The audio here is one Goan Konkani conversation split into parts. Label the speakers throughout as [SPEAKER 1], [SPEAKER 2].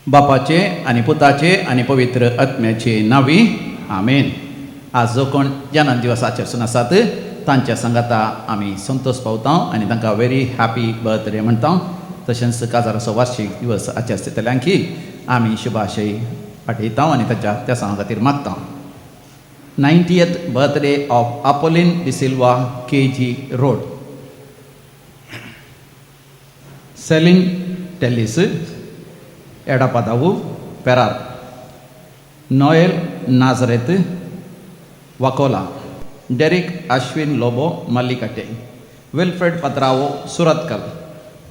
[SPEAKER 1] बापाचे आनी पुताचे आनी पवित्र आत्म्याचे नांवी आमेन. आज जो कोण जनन दिवस आचरसून आसात तांच्या सांगाता आमी संतोश पावता आनी तांकां व्हेरी हॅपी बर्थडे म्हणटा. तशेंच काजाराचो वार्षीक दिवस आचरतल्यांकी आमी शुभाशय पाठयता आनी तांच्या त्या खातीर मागता. 90th birthday of Apolline D'Silva, KG Road. Celine Tellis, Edapadavu, Perar. Noel Nazareth, Vakola. Derek Ashwin Lobo, Mallikatte. Wilfred Patrao, Surathkal.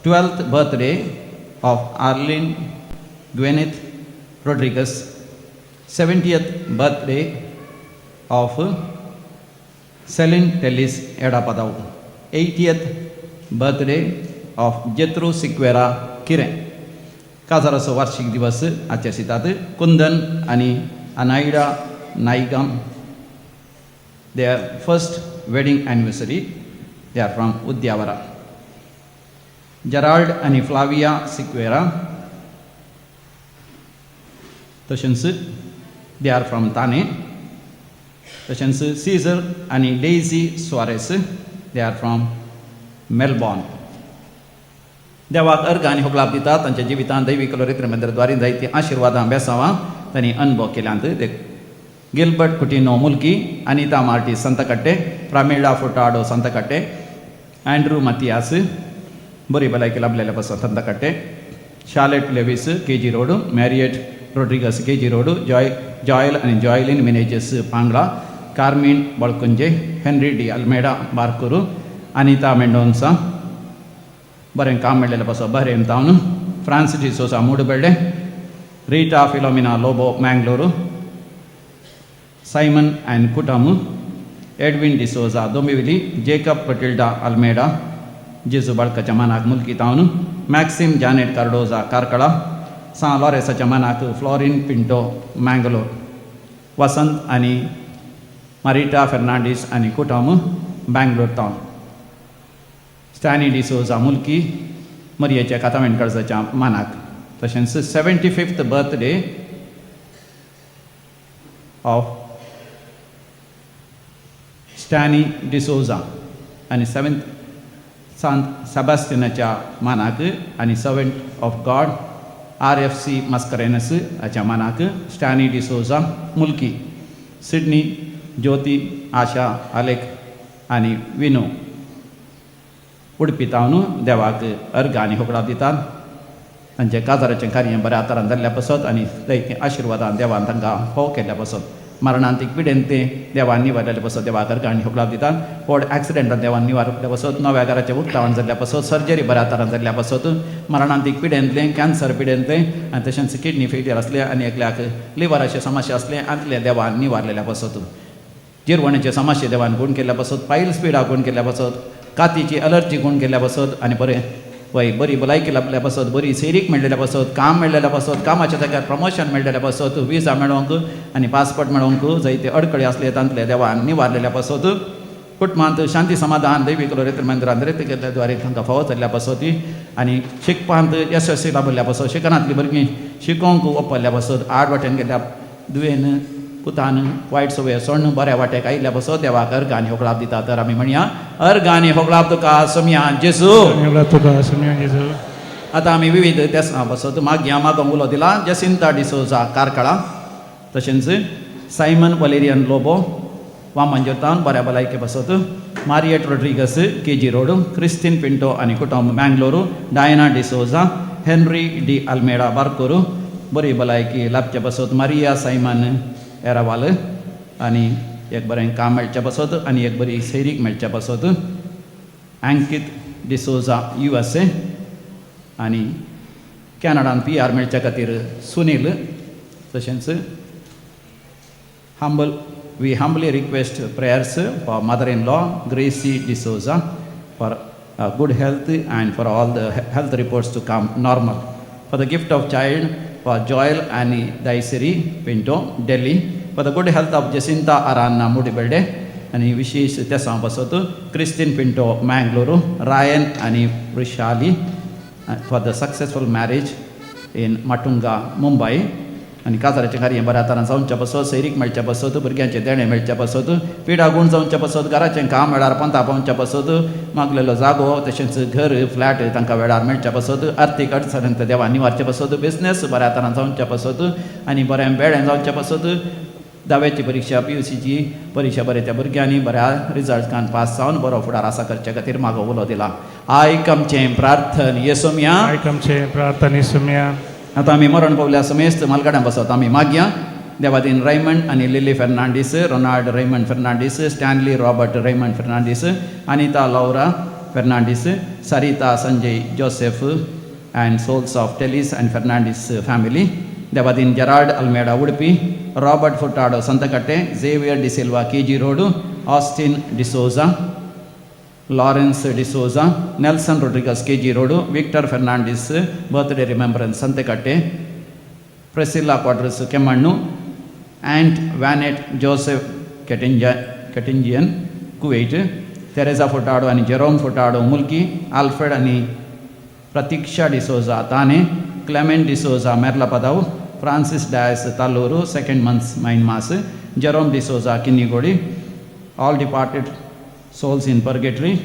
[SPEAKER 1] 12th birthday of Arlene Gwyneth Rodrigues. 70th birthday of Celine Tellis, Edapadavu. 80th birthday of Jethro Sequeira, Kire. काजाराचो वार्षिक दिवस आचरितात कुंदन आनी अनायडा नायगाम, their first wedding anniversary. They are from Udyavara. Gerald आनी फ्लाविया सिक्वेरा, तशेंच they are from Thane. तशेंच सीझर आनी Daisy Soares, they are from Melbourne. देवाक अर्घ आनी होगळाप दिता तांच्या जिवितांत दैवीक मंदिरद्वारी जायती आशिर्वादां बेसावां तांणी अनुभव केल्यांत. ते गिल्बर्ट कुटिनो, मुल्की. Anita Marty, संतकट्टे. Pramila फुटाडो, संतकट्टे. Andrew Mathias, बरी भलायकी लाभलेल्या पासून, संतकट्टे. Charlotte Lewis, KG road. Mariette Rodrigues, KG road. Joy Joel आनी जॉयलिन मिनेजस, पांगळा. कार्मीन बळकुंजे. हेनरी डी अल्मेडा, बारकुरू. अनिता मेंडोन्सा, बरें काम मेळ्ळेलें पासून, बरें तावन. Frans D'Souza, Moodbelle. Rita Philomena Lobo, Mangalore. Simon and कुटम. एडविन डिसोजा, दोंबिवली. जेकब पटिल्डा अल्मेडा, जेजू बाळकाच्या मानाक, मुल्की तावन. मॅक्सिम जानेट कार्डोजा, कार्कळा. सां लॉरेसाच्या मानाक फ्लॉरिन पिंटो, मँगलोर. वसंत आनी मारिटा फेर्नांडीस आनी कुटम, बँगलोर तावन. स्टॅनी डिसोजा, मुल्की, मरियेच्या कातावेण काळजाच्या मानाक. तशेंच 75th birthday of Stany D'Souza आनी सेवन्थ सांत सेबास्टिनाच्या मानाक आनी servant of God RFC Mascarenhas हाच्या मानाक स्टॅनी डिसोजा, मुल्की. सिडनी, ज्योती, आशा, आलेख आनी विनो, उडपी तावन देवाक अर्घ आनी होगडाप दितात तांचे काजाराचें कार्य बऱ्या आतारान जाल्ल्या पासत आनी जायतीं आशिर्वादान देवान तांकां फाव केल्ल्या पासत, मरणांतीक पिडेन ते देवान निवारलेले पासत देवाक अर्घ आनी होगडाप दितात. व्हड एक्सिडेंटान देवान निवारल्या पासत, नव्या घराचें उक्तावण जाल्ल्या पासत, सर्जरी बऱ्या आतारान जाल्ल्या पासत, मरणांतीक पिडेंतलें, कॅन्सर पिडेंतलें आनी तशेंच किडनी फेलियर आसलें आनी एकल्याक लिवराचे समस्या आसलें आतले देवान निवारलेल्या पासत, जिरवणेचे समस्या देवान गूण केल्ल्या पासत, पायल्स पिडा गूण केल्ल्या पासत, कातीची अलर्जी गूण केल्ल्या पासत आनी बरें वय बरी भलायकी लाभल्या पासत, बरी सेरीक मेळ्ळेल्या पासत, काम मेळ्ळेल्या पासत, कामाच्या जाग्यार प्रमोशन मेळ्ळेल्या पासत, विजा मेळोवंक आनी पासपोर्ट मेळोवंक जायते अडकळी आसले तांतले देवान निवारलेल्या पासत, कुटुंबांत शांती समाधान दैवीक मंदिरांत केल्ल्या द्वारे तांकां फावो जाल्ल्या पासत आनी शिकपांत यशस्वी लाभल्या पासत, शिकनांतलीं भुरगीं शिकोवंक वपरल्या पासत, आड वाटेन गेल्ल्या दुयेन पुतान वायट सवय सोडून बऱ्या वाटेक आयिल्ल्या पासत देवाक अर्घ आनी होगळाप दिता. तर आमी म्हणया, अर्घ आनी होगळाप तुका सोमया जेजू.
[SPEAKER 2] तुका सोमया जेजू.
[SPEAKER 1] आतां आमी विविध तेसां पासत मागया मागोंक उलो दिला. जसिंता डिसोजा, कार्कळा. तशेंच सायमन वलेरियन लोबो, वामनजोतान, बऱ्या भलायके पासत. Mariette Rodrigues, KG road. Christine Pinto आनी कुटुंब, मँगलोरू. डायना डिसोजा. हेनरी डी अल्मेडा, बारकोरू, बरी भलायकी लाभचे पासत. मारिया सायमन एरावाल आनी एक बरें काम मेळचे पासत आनी एक बरी सैरीक मेळचे पासत. अंकित डिसोजा, युएसए आनी कॅनडान पीआर मेळच्या खातीर सुनील. तशेंच humble we humbly request prayers for mother-in-law Gracie D'Souza for good health and for all the health reports to come normal. For the gift of child for Joel Annie Daisiri Pinto, Delhi. For the good health of Jacinta Aranna, Mudibelde. आनी विशेष तेसां पासत क्रिस्तीन पिंटो, मँगलोरू. रायन आनी Vrushali, for the successful marriage. in Matunga, Mumbai. आनी काजाराचें कार्य बऱ्या तरान जावच्या पासत, सैरीक मेळच्या पासत, भुरग्यांचें देणें मेळच्या पासत, पिडा गूण जावच्या पासत, घराचें काम वेळार पंता पावच्या पासत, मागलेलो जागो तशेंच घर फ्लॅट तांकां वेळार मेळच्या पासत, आर्थीक अडचण देवा निवारचे पासत, बिजनेस बऱ्या तरान जावच्या पासत आनी बरें बेळें जावच्या पासत, धाव्याची परिक्षा PUCची परिक्षा बरे त्या भुरग्यांनी बऱ्या रिजल्टान पास जावन बरो फुडार आसा करचे खातीर मागो उलो दिला. आयक आमचें प्रार्थन येसोमया.
[SPEAKER 2] आयक आमचें प्रार्थना येसुम्या.
[SPEAKER 1] आतां आमी मरण पावल्या समेस्त मालगाड्यां बसत आमी मागया. देवादीन Raymond आनी Lily Fernandes, Ronald Raymond Fernandes, Stanley Robert Raymond Fernandes, Anita Laura Fernandes, Sarita Sanjay Joseph and souls of Telis and Fernandes family. Devadin Gerald Almeida Udupi, Robert Furtado Santhekatte, Xavier D'Silva KG road, Austin D'Souza, Lawrence D'Souza, Nelson Rodrigues KG road, Victor Fernandes birthday remembrance Santhekatte, Priscilla Quadros Kemmannu, aunt Vanette Joseph Ketinjian Kuwait, Teresa Furtado आनी जेरोम फुटाडो मुल्की, आल्फ्रेड आनी Pratiksha D'Souza Thane, Clement D'Souza Merlapadav, Francis Dias Talur second months mine mass, Jerome D'Souza Kinnigoli, all departed souls in purgatory.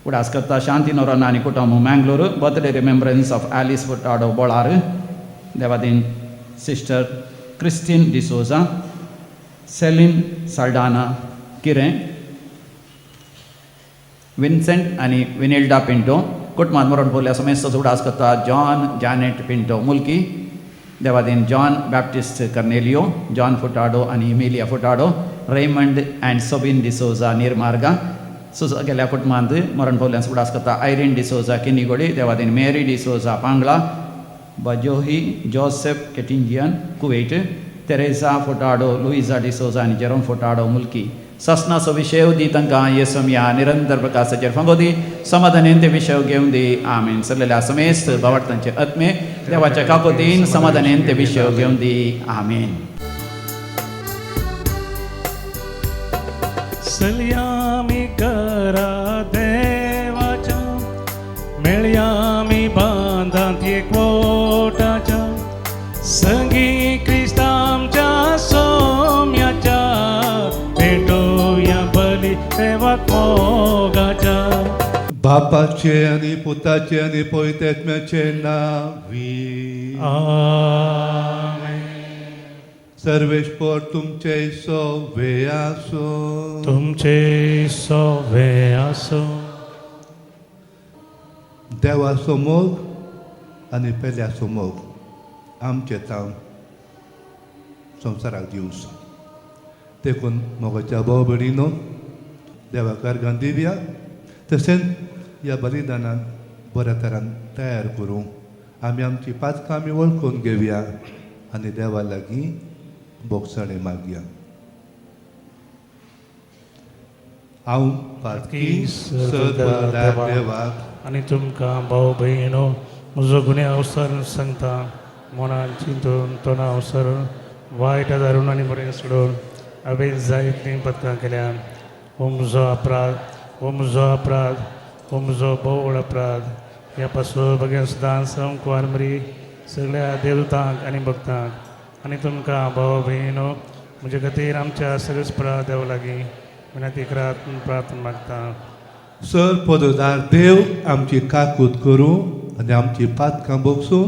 [SPEAKER 1] उडास करता शांती नोरोना आनी कुटुंब Mangalore, birthday remembrance of Alice Furtado Bolar, Devadin sister Christine D'Souza, Celine Saldanha Kirem, Vincent आनी विनिल्डा पिंटो. कुटुंबात मरण पडल्या समेस्त उडास करता जॉन जॅनेट पिंटो मुल्की, Devadin John Baptist Cornelio, John Furtado आनी Emilia Furtado, Raymond and Sabin D'Souza Nirmarga. सुजा गेल्या कुटुंबांत मरण पावल्यान उडास करता आयरीन डिसोजा किन्नीगोडी, देवादीन Mary D'Souza Pangla, Bajohi Joseph Ketinjian Kuwait, Teresa Furtado, Luisa D'Souza आनी जेरोम फुटाडो मुल्की. ससनाचो विशय दी तांकां येसमया निरंतर प्रकाशाचेर फांगो दी, समाधानेन ते विशय घेवन दी. आमीन. सरलेल्या समेस्त भावार्थांचे आत्मे देवाच्या काकोतीन समाधानेन ते विशय घेवन दी. आमीन.
[SPEAKER 2] चलयामी करा देवाच्या, मेळयामी बांदांत एकवटाच्या, संगी क्रिस्तांच्या सोम्याच्या, भेटोया बली देवाक मोगाच्या.
[SPEAKER 3] बापाचे आनी पुताचे आनी पवित्र आत्म्याचे नांवी.
[SPEAKER 2] आमेन.
[SPEAKER 3] सर्वेस्पर तुमचे सोवे आसो.
[SPEAKER 2] तुमचे सोवे आसो.
[SPEAKER 3] देवाचो मोग आनी पेल्याचो मोग आमचे तांव संवसाराक दिवचो. देखून मोगाच्या भाव भयणीनो, देवाक अर्गां दिवया, तशेंच ह्या बलिदानान बऱ्या तरान तयार करूं आमी आमची पातकां आमी वळखून घेवया आनी देवा लागीं बोगसणें मागया. हांव पातकी सदां देवाक
[SPEAKER 2] आनी तुमकां भाव भयणो म्हजो गुन्यांव अवसर सांगता, मनान चिंतून तोंडा अवसर वायट धरून आनी बरें सोडून हांवें जायतीं पदकां केल्या. हो म्हजो अपराध, हो म्हजो अपराध, हो म्हजो भोव अपराध. ह्या पासून बगेन सदां कुवार मरी सगळ्या देवतांक आनी भक्तांक आनी तुमकां भाव भयणो म्हजे खातीर आमच्या सगळ्या देव लागीं विनंती करात प्रार्थना मागता.
[SPEAKER 3] सर पदोदार देव आमची काकूत करूं आनी आमची पातकां बोगसून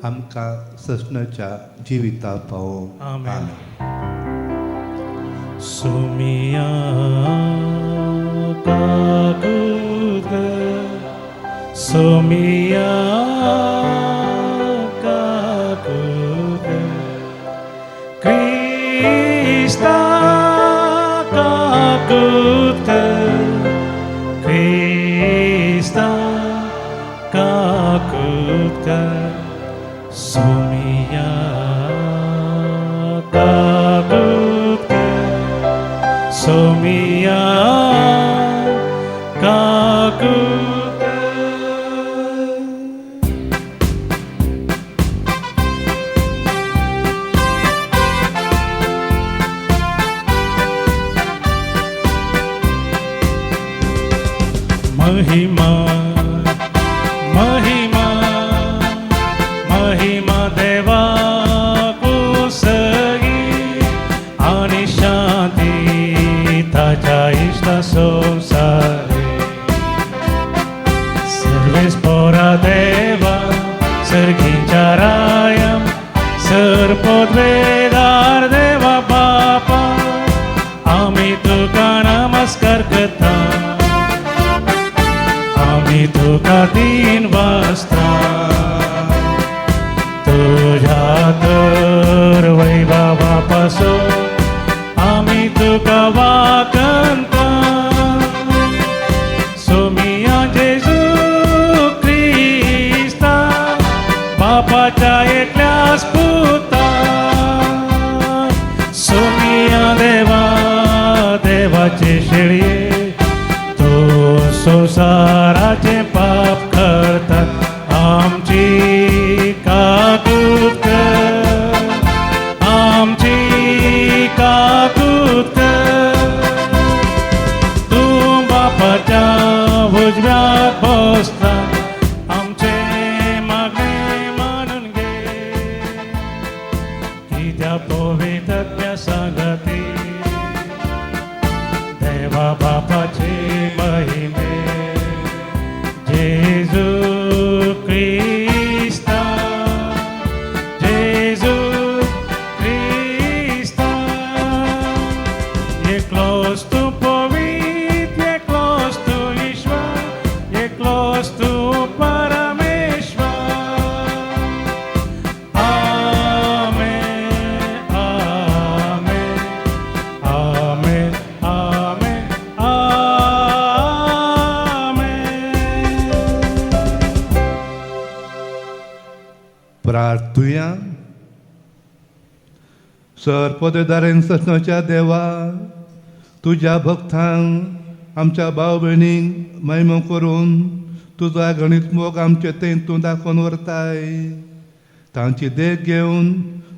[SPEAKER 3] आमकां ससनाच्या जिविता पावो.
[SPEAKER 2] आमेन. सुमिया काकूत कर, सुमिया काकूत कर, क्रिस्ता काकूत कर, क्रिस्ता काकूत कर, सुमिया काकूत कर, सोमिया काकूत कर. महिमा महिमा महिमा. महिमा देवाकू सगी आनी शांती ताच्या इश्टा संवसारे. सर्वेस पोरा देवा सर्गीच्या राया सर पदवेदार देवा बापा आमी तुका नमस्कार करता आमी तुका तीन वाजता तुझ्या तर वैभवा पासून आमी तुका वाकंता. सोमिया जेजू क्रिस्ता बापाच्या एकल्याच पुता सोमिया देवा देवाचे शेळये तो संवसाराचे पाप करता आमची काकूत कर आमची काकूत कर. तूं बापाच्या उजव्याक बसता आमचे मागणे मानून घे कित्या पवित्रत्या सांगती देवा बापाचे महिमे जेजू क्रिस्ता जेजू क्रिस्ता. एकलोच तूं पवित्र एकलोच तूं ईश्वर एकलोच तूं परमेश्वर. आमेन आमेन आमेन आमेन आमेन.
[SPEAKER 3] प्रार्थुया. सर पदवेदारेन ससनाच्या देवा तुज्या भक्तांक आमच्या भाव भयणींक महिमो करून तुजो गणीत मोग आमचे तें तूं दाखोवन व्हरताय. तांची देख घेवन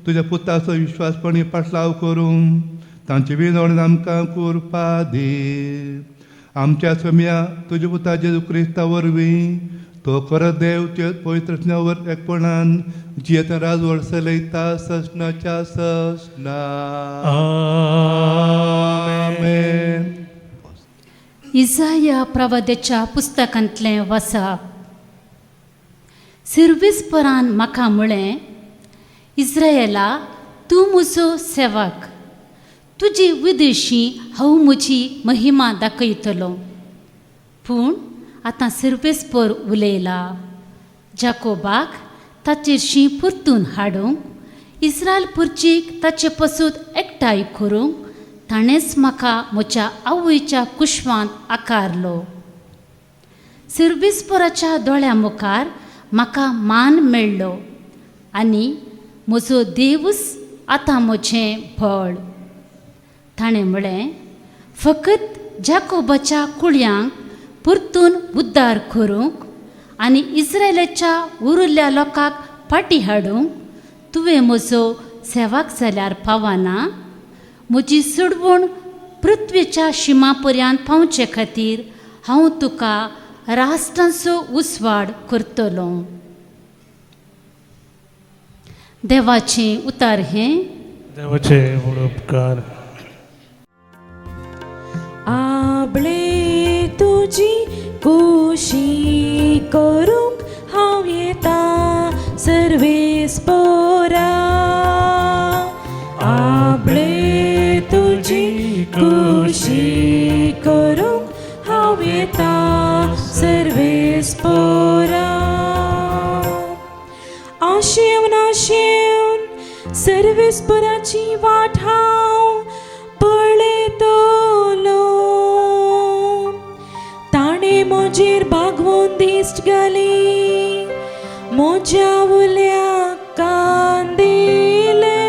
[SPEAKER 3] तुज्या पुताचो विश्वासपणी पाटलाव करून तांची विनवणी आमकां कृपा दी. आमच्या सोम्या तुज्या पुता जेजू क्रिस्ता वरवीं तो खरो देव ते पवित्र वर एकपणान जियेत राजवड चलयता ससनाच्या ससना. आमेन.
[SPEAKER 4] इजाया प्रवाद्याच्या पुस्तकांतलें वसाप. सिर्विसपरान म्हाका म्हळें, इस्रायला तूं म्हजो सेवक, तुजी विदेशी हांव म्हजी महिमा दाखयतलो. पूण आतां सिर्विसपर उलयला, जाकोबाक ताचेरशी परतून हाडूंक, इस्रायल पुर्चीक ताचे पसून एकठांय करूंक ताणेंच म्हाका म्हज्या आवयच्या कुशवांत आकारलो. सिर्विसपराच्या दोळ्या मुखार म्हाका मान मेळ्ळो आनी म्हजो देवूच आतां म्हजें बळ. ताणें म्हळें, फकत जाकोबाच्या कुळयांक परतून उद्दार करूंक आनी इस्रायलाच्या उरिल्ल्या लोकांक फाटीं हाडूंक तुवें म्हजो सेवाक जाल्यार पावना. म्हजी सोडवण पृथ्वीच्या शिमा पर्यंत पावचे खातीर हांव तुका राष्ट्रांचो उजवाड करतलो. देवाचें उतार हें.
[SPEAKER 2] देवाचे व्हड उपकार.
[SPEAKER 5] आबळे तुजी कोशी करूंक हांव येता सर्वेस पोरा. आबळे तुजी कोशी करूंक हांव येता सर्वेस पोरा. आशेवन आशेवन सर्वेस पोराची वाट हांव पळयतलो. ताणें म्हजेर बागवोन दिश्ट घाली म्हज्या उल्याक कान दिले.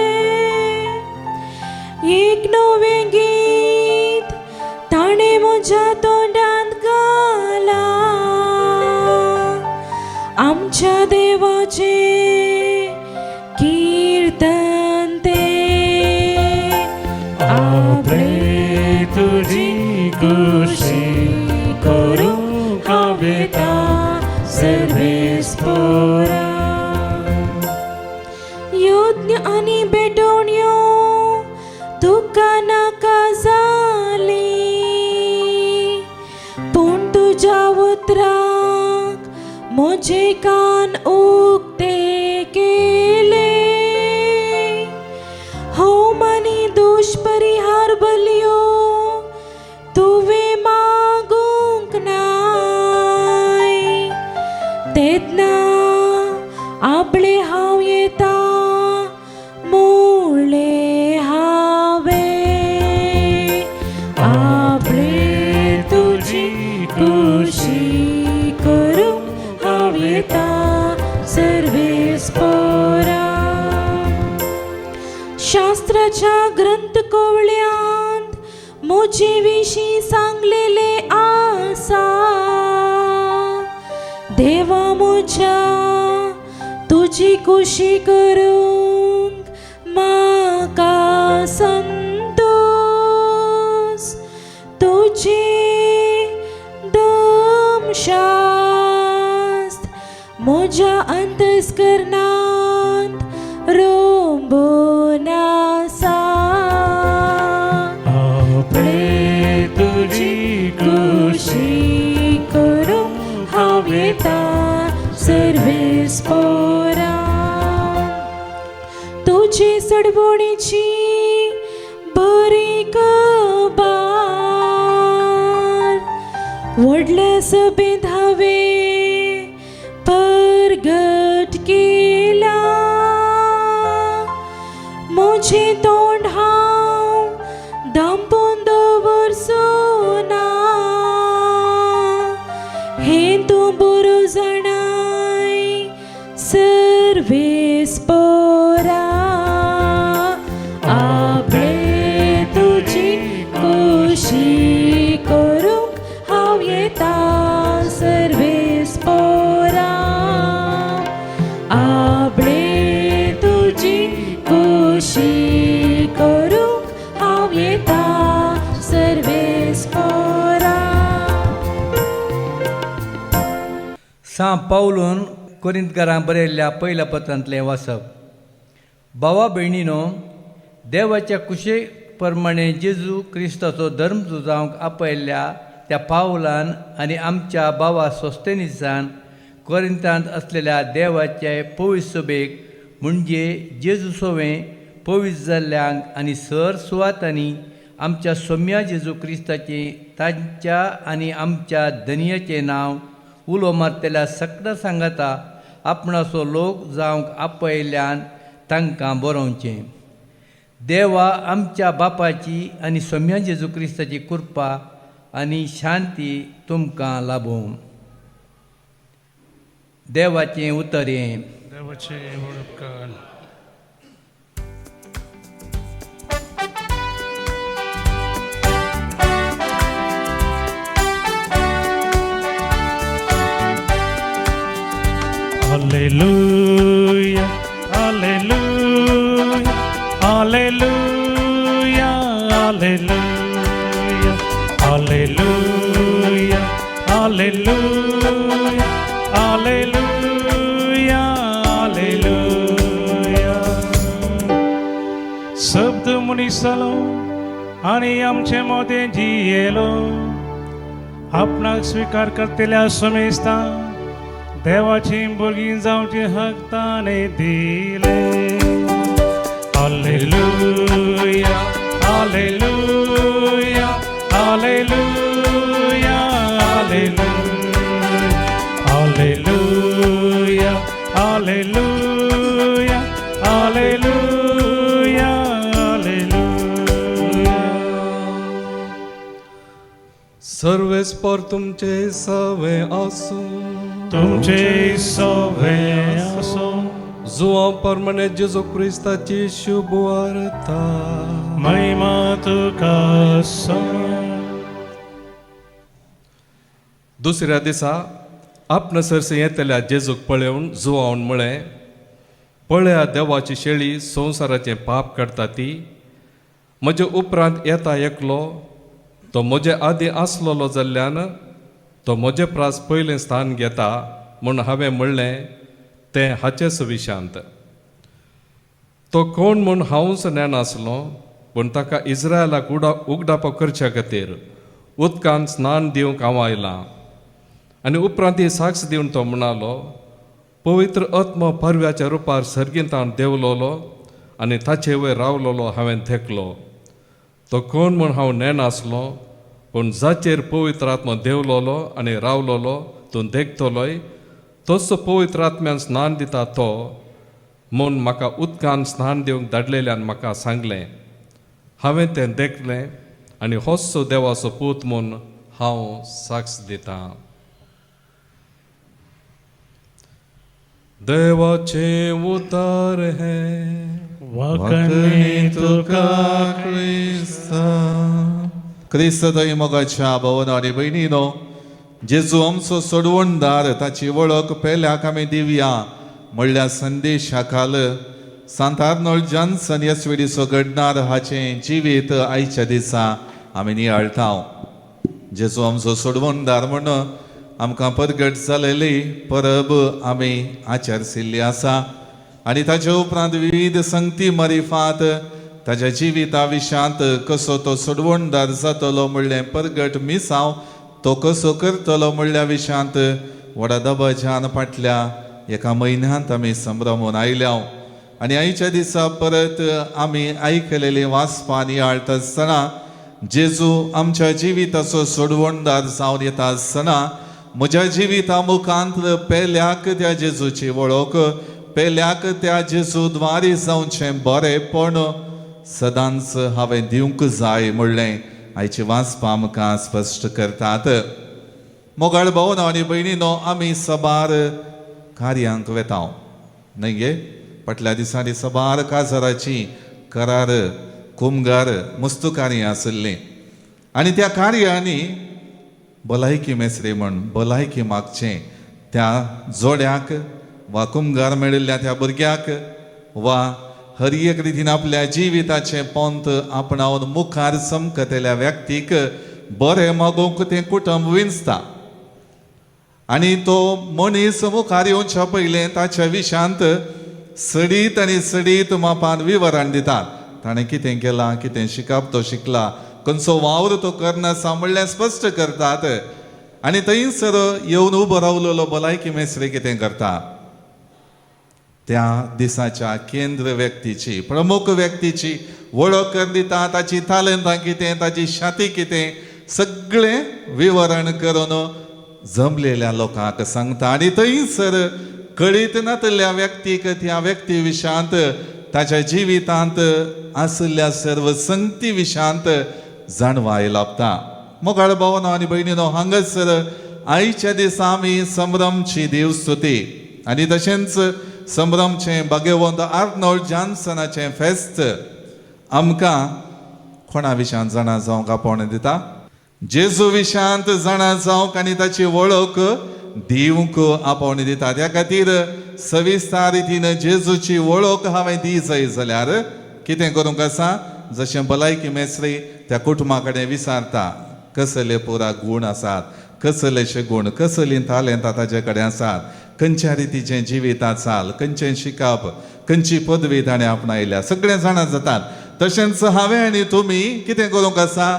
[SPEAKER 5] एक नवें गीत ताणें म्हज्या तोंडांत घालां. आमच्या देवाचें कीर्तन तें.
[SPEAKER 2] आबळे तुजी कुशी करूंक हांव येता सर्वेस पोरा.
[SPEAKER 5] म्हाका नाका जाली पूण तुज्या उतराक म्हजे कान उक्ते केले. होम आनी दुश्परिहार बलयो तुवें मागूंक नाय. तेन्ना आपले हांव येता मुळें हांवें. आपले तुजी खुशी करूंक हांव येता सर्वेस्पोरा. शास्त्राच्या ग्रंथ कोवळ्यांत म्हजे विशीं सांगलेले आसा. देवा म्हज्या, तुजी खुशी करूंक म्हाका संतोष. तुजें धर्मशास्त्र म्हज्या अंतस्करणांत रोंबून आसा.
[SPEAKER 2] आपले तुजी
[SPEAKER 5] खुशी करूंक हांव येता सर्वेस्पोरा. तुजे सडवणीची बरी खबर व्हडल्या सभेंत हांवें परगट केला. म्हजें तोंड हांव धांपून दवरचो ना, हें तूं बरो जाणाय सर्वेस्पोरा. आपले तुजी खुशी करूंक हांव येता सर्वेस्पोरा. आपले तुजी खुशी करूंक हांव येता सर्वेस्पोरा.
[SPEAKER 6] सां पावलून कोरिंतकारांक बरयल्ल्या पयल्या पत्रांतलें वाचप. भावा भयणीनो, देवाच्या कुशे प्रमाणे जेजू क्रिस्ताचो धर्म जावंक आपयल्ल्या त्या पावलान आनी आमच्या भावा सोस्तेनिसान कोरिंतांत आसलेल्या देवाचे पवित्र सभेक, म्हणजे जेजू सोवें पवित्र जाल्ल्यांक आनी सर सुवातांनी आमच्या सोम्या जेजू क्रिस्ताचें, तांच्या आनी आमच्या धनयाचें नांव उलो मारतल्या सगळ्या सांगाता आपणाचो लोक जावंक आपयल्ल्यान तांकां बरोवचें. देवा आमच्या बापाची आनी सोम्या जेजू क्रिस्ताची कृपा आनी शांती तुमकां लाभूं. देवाचें उतर हें.
[SPEAKER 2] देवाचे उपकार. Hallelujah, hallelujah, hallelujah, hallelujah, hallelujah, hallelujah, hallelujah, hallelujah. शब्द मनीस जालो आनी आमचे मदें जियेलो. आपणाक स्विकार करतल्या समेस्ता देवाची भुरगीं जावची हक ताणें दिले. Hallelujah, hallelujah, hallelujah, hallelujah, hallelujah, hallelujah, hallelujah.
[SPEAKER 7] सर्वेस्पर तुमचे सवे आसूं.
[SPEAKER 2] तुमचे सवे आसो.
[SPEAKER 7] जुवां प्रमाणे जेजू क्रिस्ताची शुभ वार्ता.
[SPEAKER 2] महिमा तुका सोम्या.
[SPEAKER 7] दुसऱ्या दिसा आपणा सरशी येतल्या जेजूक पळोवन जुवावन म्हळें, पळया देवाची शेळी, संवसाराचें पाप काडटा ती. म्हजे उपरांत येता एकलो, तो म्हजे आदीं आसलेलो जाल्ल्यान तो म्हजे प्रास पयलें स्थान घेता म्हूण हांवें म्हणलें तें हाचेच विशांत. तो कोण म्हूण हांवूच नेणासलो, पूण ताका इस्रायलाक उगडापो करच्या खातीर उदकान स्नान दिवंक हांव आयलां. आनी उपरांत ही साक्ष दिवन तो म्हणालो, पवित्र आत्मो परव्याच्या रुपार सर्गींतान देंवलोलो आनी ताचे वयर रावलोलो हांवें देखलो. तो कोण म्हूण हांव नेणासलो, पूण जाचेर पवित्र आत्मो देंवलोलो आनी रावलोलो तूं देखतलोय, तसो पवित्र आत्म्यान स्नान दिता तो म्हूण म्हाका उदकान स्नान दिवंक धाडलेल्यान म्हाका सांगलें. हांवें तें देखलें आनी होच देवाचो पूत म्हूण हांव साक्ष दितां. देवाचें उतर हें.
[SPEAKER 2] वाकणे तुका
[SPEAKER 3] क्रिस्ता. क्रिस्त थंय मोगाच्या भवन आनी भयणीनो, जेजू आमचो सोडवणदार, ताची वळख पेल्याक आमी दिवया म्हणल्या संदेशा खाल सांत आर्नोल्ड जॉन्सन येसविडीचो घडणार हाचें जिवीत आयच्या दिसा आमी नियाळटा. जेजू आमचो सोडवणदार म्हूण आमकां परगट जालेली परब आमी आचरसिल्ली आसा आनी ताचे उपरांत विविध संगती मरिफात ताच्या जिविता विशांत कसो तो सोडवणदार जातलो म्हणलें परगट मिसांव तो कसो करतलो म्हणल्या विशांत व्हडा दबाज्यान फाटल्या एका म्हयन्यांत आमी संभ्रमून आयल्या. आनी आयच्या दिसा परत आमी आयकलेली वाचपां नियाळटा आसतना जेजू आमच्या जिविताचो सोडवणदार जावन येता आसतना म्हज्या जिविता मुखांत पेल्याक त्या जेजूची वळख, पेल्याक त्या जेजू द्वारी जावचें बरेंपण सदांच हांवें दिवंक जाय म्हणलें आयची वाचपां आमकां स्पश्ट करतात. मोगाळ भावना आनी भयणीनो, आमी सबार कार्यांक वेता न्हय गे? फाटल्या दिसांनी सबार काजाराची करार कुमगार मुस्तुकारीं आशिल्लीं आनी त्या कार्यांनी भलायकी मेसरी म्हण भलायकी मागचें त्या जोड्याक वा कुमगार मेळिल्ल्या त्या भुरग्याक वा हर एक रितीन आपल्या जिविताचें पंथ आपणावन मुखार चमकतल्या व्यक्तीक बरें मागोवंक तें कुटुंब विंचता आनी तो मनीस मुखार येवच्या पयलें ताच्या विशांत सडीत आनी सडीत मापान विवरण दितात. ताणें कितें केलां, कितें शिकप तो शिकला, खंयचो वावर तो करनासा म्हणल्यार स्पश्ट करतात. आनी थंयसर येवन उबो रावलेलो भलायकी मेस्त्री कितें करता, त्या दिसाच्या केंद्र व्यक्तीची, प्रमुख व्यक्तीची वळख करून दिता, ताची तालेंतां कितें, ताची शाती कितें, सगळें विवरण करून जमलेल्या लोकांक सांगता. आनी थंयसर कळीत नातल्या व्यक्तीक त्या व्यक्ती विशांत ताच्या जिवितांत आशिल्ल्या सर्व संगती विशांत जाणवाय लाभता. मोगाळ भावनो आनी भयणीनो, हांगासर आयच्या दिसा आमी संभ्रमची देवस्तुती आनी तशेंच संभ्रमचें भाग्यवंत आर्नोल्ड जॉन्सनाचें फेस्त आमकां कोणा विशांत जाणा जावंक आपोवणें दिता? जेजू विशांत जाणा जावंक आनी ताची वळख दिवंक आपोवणें दिता. त्या खातीर सविस्तार रितीन जेजूची वळख हांवें दी जाय जाल्यार कितें करूंक आसा, जशें भलायकी मेस्त्री त्या कुटुंबा कडेन विचारता कसले पुरा गूण आसात, कसलेशे गूण, कसलीं तालेंतां ताजे कडेन आसात, खंयच्या रितीचें जिवीत चाल, खंयचें शिकप, खंयची पदवी ताणें आपणायल्या, सगळें जाणा जातात. तशेंच हांवें आनी तुमी कितें करूंक आसा,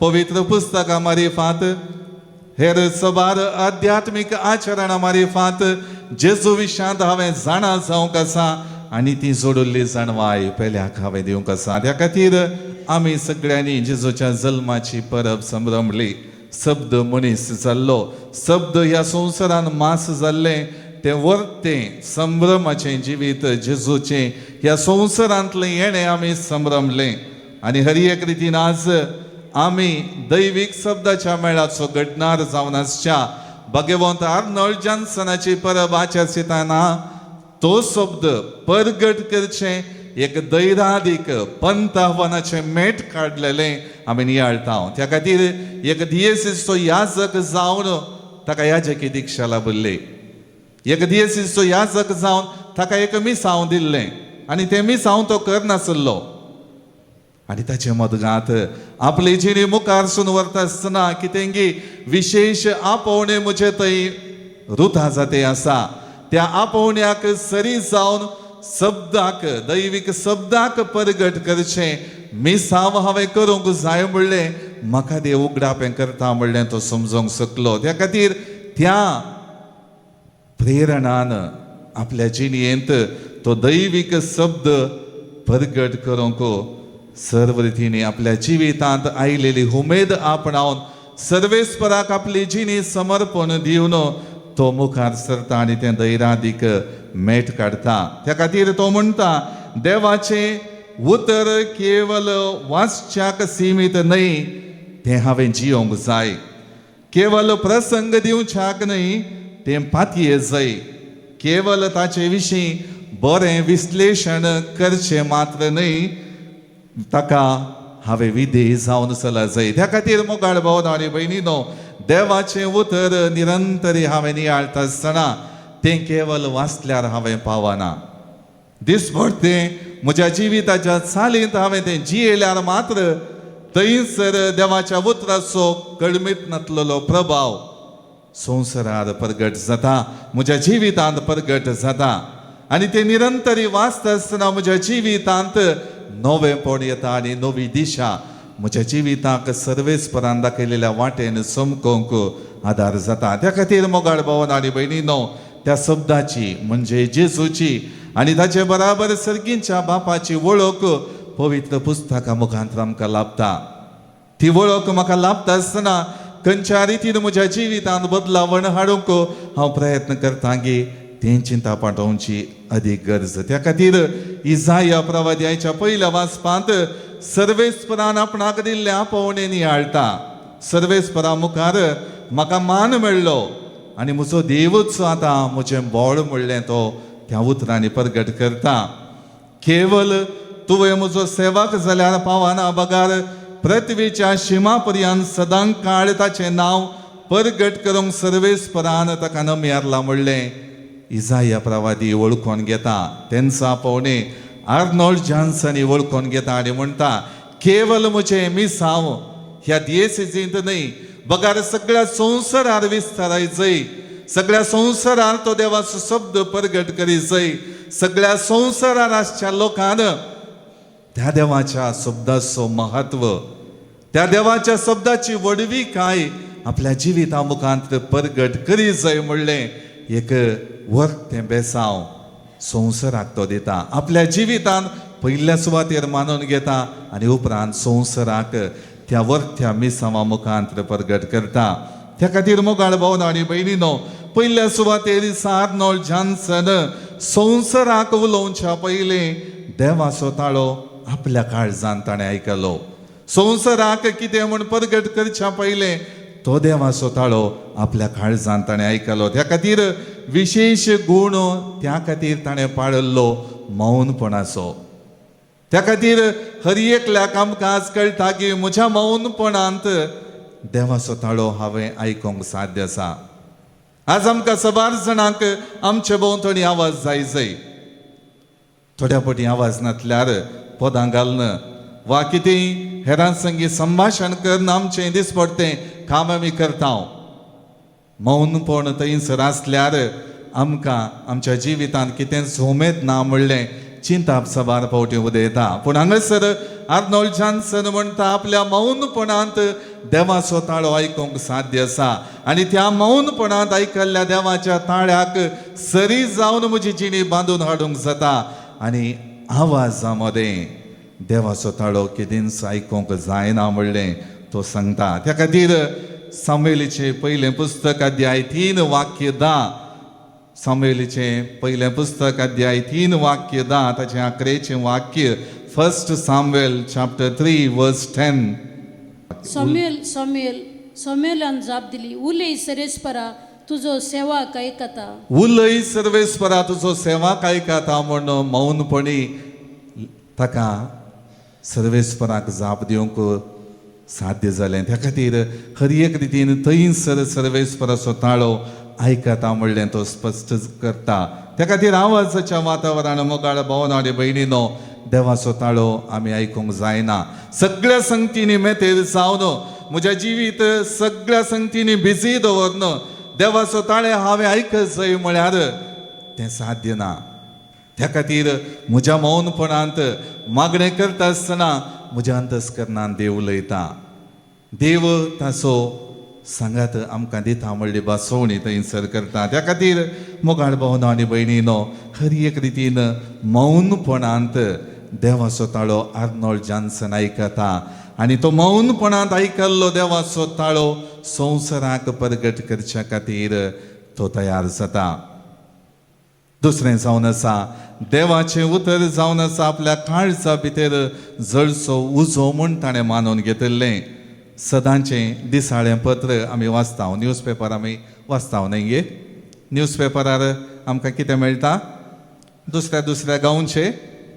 [SPEAKER 3] पवित्र पुस्तकां मारिफात हेर सबार आध्यात्मीक आचरणां मारिफात जेजू विशांत हांवें जाणा जावंक आसा आनी ती जोडिल्ली जाणवाय पेल्याक हांवें दिवंक आसा. त्या खातीर आमी सगळ्यांनी जेजूच्या जल्माची परब संभ्रमली. शब्द मनीस जाल्लो, शब्द ह्या संवसारान मास जाल्लें तें वर्तें संभ्रमाचें जिवीत जेजूचें ह्या संवसारांतलें येणें आमी संभ्रमलें. आनी हर एक रितीन आज आमी दैवीक शब्दाच्या मेळाचो घडणार जावन आसच्या भाग्यवंत आर्नोल्ड जॉन्सनाची परब आचरतना तो शब्द परगट करचें एक दैरादीक पंथ आव्हानाचें मेट काडलेलें आमी नियाळटा. त्या खातीर एक दियेसीचो याजक जावन ताका याजकी दिक्षा लाभिल्ली, एक दियेसीचो याजक जावन ताका एक मिसांव दिल्लें आनी तें मिसांव तो करनासलो. आनी ताचे मदगात आपली जिणी मुखार सून व्हरता आसतना कितेंगी विशेश आपोवणें म्हजें थंय रुथा जाते आसा, त्या आपोवण्याक सरी जावन शब्दाक, दैवीक शब्दाक परगट करचें
[SPEAKER 8] मिसांव हांवें करूंक जाय म्हणलें म्हाका देव उगडापें करता म्हणलें तो समजोंक शकलो. त्या खातीर त्या प्रेरणान आपल्या जिणेंत तो दैवीक शब्द प्रगट करूंक सर्व रितींनी आपल्या जिवितांत आयलेली उमेद आपणावन सर्वेस्पराक आपली जिणी समर्पण दिवन तो मुखार सरता आनी तें दैरादीक मेट काडटा. त्या खातीर तो म्हणटा देवाचें उतर केवल वाचच्याक सीमीत न्हय, तें हांवें जियोंक जाय. केवल प्रसंग दिवच्याक न्हय, तें पातये जाय. केवल ताचे विशीं बरें विश्लेशण करचें मात्र न्हय, ताका हांवें विधेय जावन चला जाय. त्या खातीर मोगाळ भाव आनी भयणीनो, देवाचें उतर निरंतरी हांवें नियाळटा आसतना तें केवल वाचल्यार हांवें पावना. दिसभर तें म्हज्या जिविताच्या चालींत हांवें तें जियेल्यार मात्र थंयसर देवाच्या उतराचो कळमीत नातलेलो प्रभाव संवसारार प्रगट जाता, म्हज्या जिवितांत प्रगट जाता. आनी तें निरंतरी वाचता आसतना म्हज्या जिवितांत नवेंपण येता आनी नवी दिशा म्हज्या जिविताक सर्वेस्परान दाखयलेल्या वाटेन चमकोवंक आदार जाता. त्या खातीर मोगाळ भावन आनी भयणीनो, त्या शब्दाची म्हणजे जेजूची आनी ताचे बराबर सर्गींच्या बापाची वळख पवित्र पुस्तका मुखांत आमकां लाभता. ती वळख म्हाका लाभता आसतना खंयच्या रितीन म्हज्या जिवितांत बदलावण हाडूंक हांव प्रयत्न करता की तें चिंता पाठोवची अदीक गरज. त्या खातीर इजाया प्रवाद्याच्या पयल्या वाचपांत सर्वेस्परान आपणाक दिल्लें आपोवणें नियाळटा. सर्वेस्परा मुखार म्हाका मान मेळ्ळो आनी म्हजो देवूच आतां म्हजें बळ म्हणलें तो त्या उतरांनी प्रगट करता. केवल तुवें म्हजो सेवक जाल्यार पावना, बगार पृथ्वीच्या शिमा पर्यंत सदां काळ ताचें नांव परगट करूंक सर्वेस्परान ताका नमयारला म्हणलें इजाया प्रवादी वळखून घेता. तेंचो आपोवणें आर्नोल्ड जॉन्सन वळखून घेता आनी म्हणटा केवल म्हजें मिसांव ह्या दियेसेजींत न्हय, बगार सगळ्या संवसारार विस्तारायचय, सगळ्या संवसारार तो देवाचो शब्द परगट करीचय, सगळ्या संवसारार आसच्या लोकान त्या देवाच्या शब्दाचो महत्व, त्या देवाच्या शब्दाची व्हडवी काय आपल्या जिविता मुखांत परगट करी जाय म्हणलें एक वर्तें बेसांव संवसाराक तो दिता. आपल्या जिवितांत पयल्या सुवातेर मानून घेता आनी उपरांत संवसाराक त्या वर्त्या मिसांवा मुखांत परगट करता. त्या खातीर मोगाळ भाव आनी भयणीनो, पयल्या सुवातेर आर्नोल्ड जॉन्सन संवसाराक उलोवच्या पयलीं देवाचो ताळो आपल्या काळजान ताणें आयकलो. संवसाराक कितें म्हूण परगट करच्या पयलें तो देवाचो ताळो आपल्या काळजान ताणें आयकलो. त्या खातीर विशेश गूण त्या खातीर ताणें पाळिल्लो मौनपणाचो. त्या खातीर हर एकल्याक आमकां आज कळटा की म्हज्या मौनपणांत देवाचो ताळो हांवें आयकूंक साध्य आसा. आज आमकां सबार जाणांक आमचे भोंवतणी आवाज जाय जाय, थोड्या फावटी आवाज नासल्यार पदां घालून वा कितेंय हेरां संगी संभाशण करून आमचें दिसपडटें काम आमी करता. मौनपण थंयसर आसल्यार आमकां आमच्या जिवितांत कितेंच उमेद ना म्हणलें चिंताप सबार फावटी उदयता. पूण हांगासर आर्नोल्ड जॉन्सन म्हणटा आपल्या मौनपणांत देवाचो ताळो आयकूंक साध्य आसा आनी त्या मौनपणांत आयकल्ल्या देवाच्या ताळ्याक सरी जावन म्हजी जिणी बांदून हाडूंक जाता आनी आवाजा मदें देवाचो ताळो केदींच आयकूंक जायना म्हणलें तो सांगता. त्या खातीर सामुएलीचें पयलें पुस्तक अध्याय 3 वाक्य 10, सामुएलीचें पयलें पुस्तक अध्याय 3 वाक्य 10, ताचें अकरेचें वाक्य, 1 Samuel chapter 3 verse 10.
[SPEAKER 9] Samuel Samuel समुएलान जाप दिली, उलय सरेस्परा तुजो सेवक आयकता.
[SPEAKER 8] उलय सर्वेस्परा तुजो सेवक आयकता म्हूण मौनपणी ताका सर्वेस्पराक जाप दिवंक साध्य जालें. त्या खातीर हर एक रितीन थंयसर सर्वेस्पराचो ताळो आयकता म्हणलें तो स्पश्ट करता. त्या खातीर आवाजाच्या वातावरण मोगाळ भावन आनी भयणीनो, देवाचो ताळो आमी आयकूंक जायना. सगळ्या संगतींनी मेतेर जावन म्हज्या जिवीत सगळ्या संगतींनी बिजी दवरन देवाचो ताळे हांवें आयकत जाय म्हळ्यार तें साध्य ना. त्या खातीर म्हज्या मौनपणांत मागणें करता आसतना म्हज्या अंतस्करणान देव उलयता, देव ताचो सांगात आमकां दिता म्हणली भासोवणी थंयसर करता. त्या खातीर मोगाळ भावनो आनी भयणीनो, हर एक रितीन मौनपणांत देवाचो ताळो आर्नोल्ड जॉन्सन आयकता आनी तो मौनपणांत आयकल्लो देवाचो ताळो संवसाराक परगट करच्या खातीर तो तयार जाता. दुसरें जावन आसा देवाचें उतर जावन आसा आपल्या काळजा भितर जळचो उजो म्हूण ताणें मानून घेतिल्लें. सदांचें दिसाळें पत्र आमी वाचता, न्यूज पेपर आमी वाचता न्हय गे. न्यूज पेपरार आमकां कितें मेळटा? दुसऱ्या दुसऱ्या गांवचे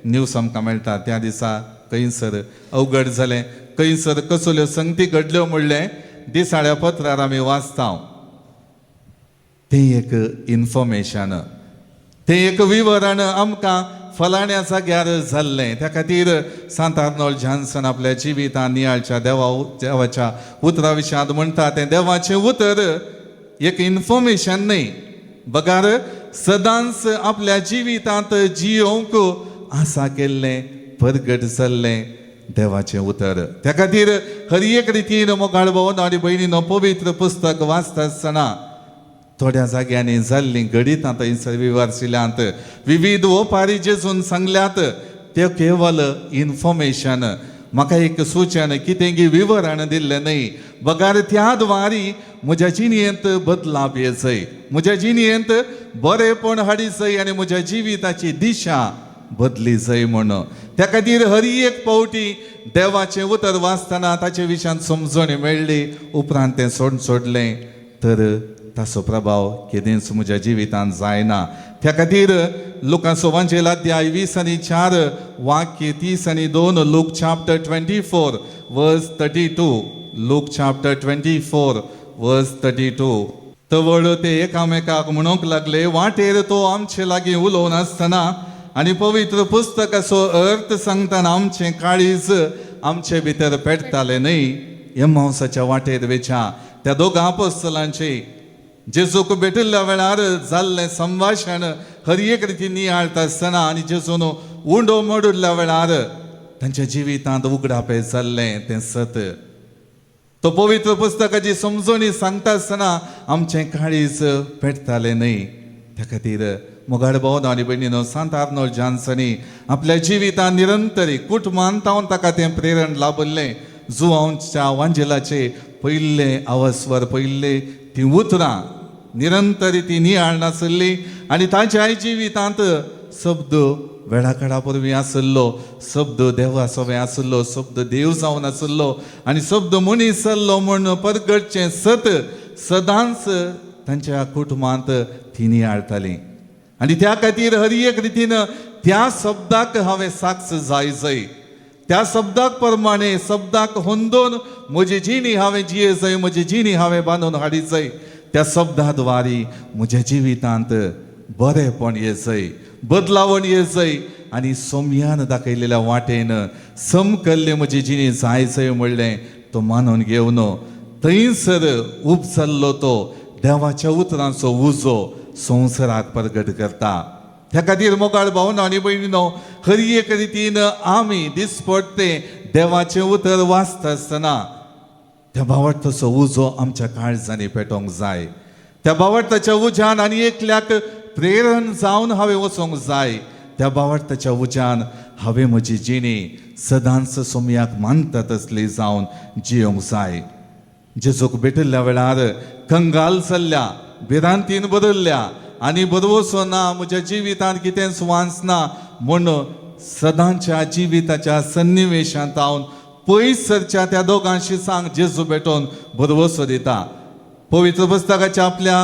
[SPEAKER 8] न्यूज आमकां मेळटा. त्या दिसा खंयसर अवघड जालें, खंयसर कसल्यो संगती घडल्यो म्हणलें दिसाळ्या पत्रार आमी वाचता. तें एक इन्फॉर्मेशन, तें एक विवरण आमकां फलाण्या जाग्यार जाल्लें. त्या खातीर सांत आर्नोल्ड जॉन्सन आपल्या जिवितांत नियाळच्या देवाच्या उतरा विशयांत म्हणटा, तें देवाचें उतर एक इन्फॉर्मेशन न्हय, बगार सदांच आपल्या जिवितांत जियोवंक आसा केल्लें परगट जाल्लें देवाचें उतर. त्या खातीर हर एक रितीन मोगाळ भाव आनी भयणीनो, पवित्र पुस्तक वाचता आसतना थोड्या जाग्यांनी जाल्लीं घडितां थंयसर विवर्सिल्यांत विविध ओपारी जेजून सांगल्यात त्यो केवल इन्फॉर्मेशन, म्हाका एक सूचन कितें विवरण दिल्लें न्हय, बगार त्या द्वारी म्हज्या जिणेंत बदलाप येचय, म्हज्या जिणेंत बरेपण हाडीचय आनी म्हज्या जिविताची दिशा बदली जाय म्हूण. त्या खातीर हर एक पावटी देवाचें उतर वाचतना ताचे विशयांत समजणी मेळ्ळी उपरांत तें सोडलें तर ताचो प्रभाव केदींच म्हज्या जिवितांत जायना. त्या खातीर लुकाचो वांजेल अध्याय 20 आनी 4 वाक्य 30 आनी 2, Luke chapter 24 verse 32, Luke chapter 24 verse 32. तवळ ते एकामेकाक म्हणूंक लागले, वाटेर तो आमचे लागीं उलोवन आसतना आनी पवित्र पुस्तकाचो अर्थ सांगतना आमचें काळीज आमचे भितर पेटतालें न्हय. एमावसाच्या वाटेर वेच्या त्या दोगां आपोस्तलांचे जेजूक भेटिल्ल्या वेळार जाल्लें संभाशण हर एक रितीन नियाळटा आसतना आनी जेजून उंडो मोडिल्ल्या वेळार तांच्या जिवितांत उगडापें जाल्लें तें सत. तो पवित्र पुस्तकाची समजणी सांगता आसतना आमचें काळीज पेटतालें न्हय. त्या खातीर मोगाळ भाव आनी भयणीनो, सांत आर्नोल्ड जॉन्सनी आपल्या जिवितांत निरंतरी कुटुंबान तावन ताका तें प्रेरण लाभल्लें. जुवांच्या वांजेलाचे पयल्ले अवस्वर, पयल्ले ती उतरां निरंतरी ती नियाळ नासली आनी ताच्या जिवितांत शब्द वेळाकाळा पूर्वी आसलो, शब्द देवा सवें आसलो, शब्द देव जावन आसलो आनी शब्द मनीस जाल्लो म्हूण परगटचें सत सदांच तांच्या कुटुंबांत ती नियाळटाली. आनी त्या खातीर हर एक रितीन त्या शब्दाक हांवें साक्ष जाय जाय, त्या शब्दाक प्रमाणे शब्दाक होंदोन म्हजी जिणी हांवें जिये जाय, म्हजी जिणी हांवें बांदून हाडी जाय. त्या शब्दा द्वारी म्हज्या जिवितांत बरेपण येजय, बदलावण येजय आनी सोम्यान दाखयलेल्या वाटेन समकल्ले म्हजी जिणी जाय जाय म्हणलें तो मानून घेवन थंयसर उपसल्लो तो देवाच्या उतरांचो उजो संवसाराक परगट करता. त्या खातीर मोगाळ भावना आनी भयणीनो, हर एक रितीन आमी दिसपडटे देवाचें उतर वाचता आसतना त्या भावार्थाचो उजो आमच्या काळजांनी पेटोवंक जाय. त्या भावार्थाच्या उज्यान आनी एकल्याक प्रेरण जावन हांवें वचोंक जाय. त्या भावार्थाच्या उज्यान हांवें म्हजी जिणी सदांच सोमयाक मानता तसली जावन जियोंक जाय. जेजूक भेटिल्ल्या वेळार कंगाल जाल्ल्या, भिरांतीन बदल्ल्या आनी बरवसो ना, म्हज्या जिवितांत कितेंच वांच ना म्हूण सदांच्या जिविताच्या सन्निवेशांत हांव पयस सरच्या त्या दोगांशी सांग जेजू भेटोवन भरवसो दिता. पवित्र पुस्तकाच्या आपल्या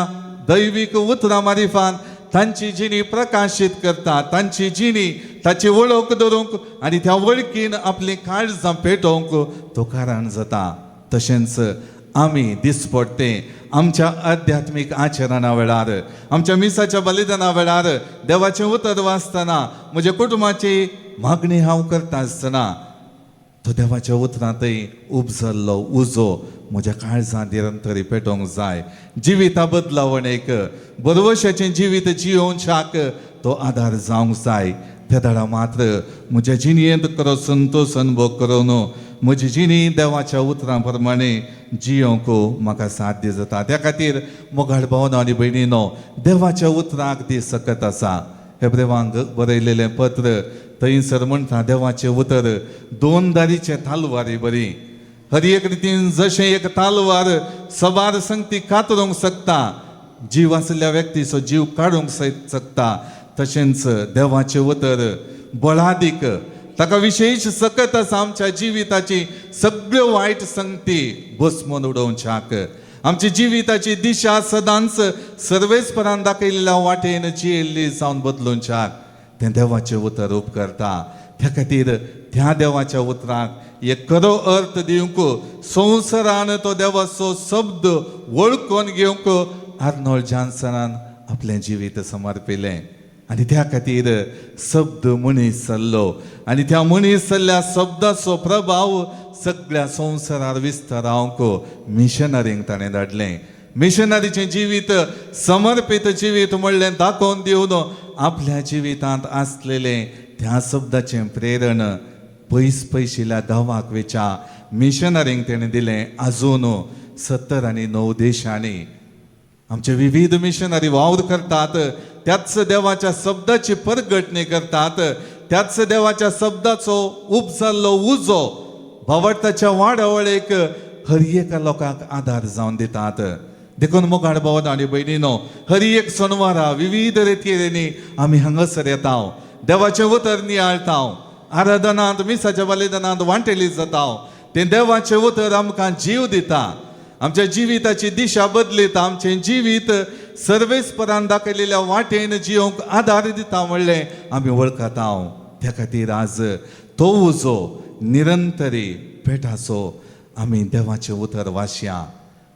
[SPEAKER 8] दैवीक उतरां मारिफान तांची जिणी प्रकाशीत करता, तांची जिणी ताची वळख धरूंक आनी त्या वळखीन आपली काळजां पेटोवंक तो कारण जाता. तशेंच आमी दिसपडटे आमच्या आध्यात्मीक आचरणा वेळार, आमच्या मिसाच्या बलिदाना वेळार देवाचें उतर वाचतना, म्हज्या कुटुंबाची मागणी हांव करता आसतना तो देवाच्या उतरांतय उपजल्लो उजो म्हज्या काळजांत निरंतरी पेटोवंक जाय. जिविता बदलावण एक बरवशाचें जिवीत जियोवच्याक तो आदार जावंक जाय. त्या दाडा मात्र म्हज्या जिणयेंत खरो संतोश अनुभव करून म्हजी जिणी देवाच्या उतरां प्रमाणे जियोंक म्हाका साध्य जाता. त्या खातीर मोगाळ भावनो आनी भयणीनो, देवाच्या उतराक ती सकत आसा. हेब्रेवांक बरयलेलें पत्र थंयसर म्हणटा, देवाचें उतर दोन दारीचे तालवारी बरी, हर एक रितीन जशें एक तालवार सबार संगती कातरूंक शकता, जीव आशिल्ल्या व्यक्तीचो जीव काडूंक शकता, तशेंच देवाचें उतर बळादीक, ताका विशेश सकत आसा आमच्या जिविताची सगळ्यो वायट संगती भस्मून उडोवच्याक, आमची जिविताची दिशा सदांच सर्वेस्परान दाखयल्ल्या वाटेन जियेल्ली जावन बदलूंच्याक तें देवाचें उतर उपकरता. त्या खातीर त्या देवाच्या उतराक एक खरो अर्थ दिवंक संवसारान तो देवाचो शब्द वळखून घेवंक आर्नोल्ड जॉन्सनान आपलें जिवीत समर्पिलें आनी त्या खातीर शब्द मनीस जाल्लो आनी त्या मनीस जाल्ल्या शब्दाचो प्रभाव सगळ्या संवसारार विस्तारावंक मिशनरींक ताणें धाडलें. मिशनरीचें जिवीत समर्पीत जिवीत म्हणलें दाखोवन दिवन आपल्या जिवितांत आसलेलें त्या शब्दाचें प्रेरण पयस पयशिल्ल्या गांवाक वेच्या मिशनरींक तेणें दिलें. आजून 79 देशांनी आमचे विविध मिशनरी वावर करतात, त्याच देवाच्या शब्दाची परगटणी करतात, त्याच देवाच्या शब्दाचो उपजाल्लो उजो भावार्थाच्या वाडावळेक हर एका लोकांक आदार जावन दितात. देखून मोगाळ भाव आनी भयणीनो, हर एक सणवारा विविध रितींनी आमी हांगासर येता, देवाचें उतर नियाळता, आराधनांत मिसाच्या बलिदानांत वांटेली जाता. तें देवाचें उतर आमकां जीव दिता, आमच्या जिविताची दिशा बदलिता, आमचें जिवीत सर्वेस्परान दाखयलेल्या वाटेन जियोंक आदार दिता म्हणलें आमी वळखता. त्या खातीर आज तो उजो निरंतरी पेटाचो आमी देवाचें उतर वाचया,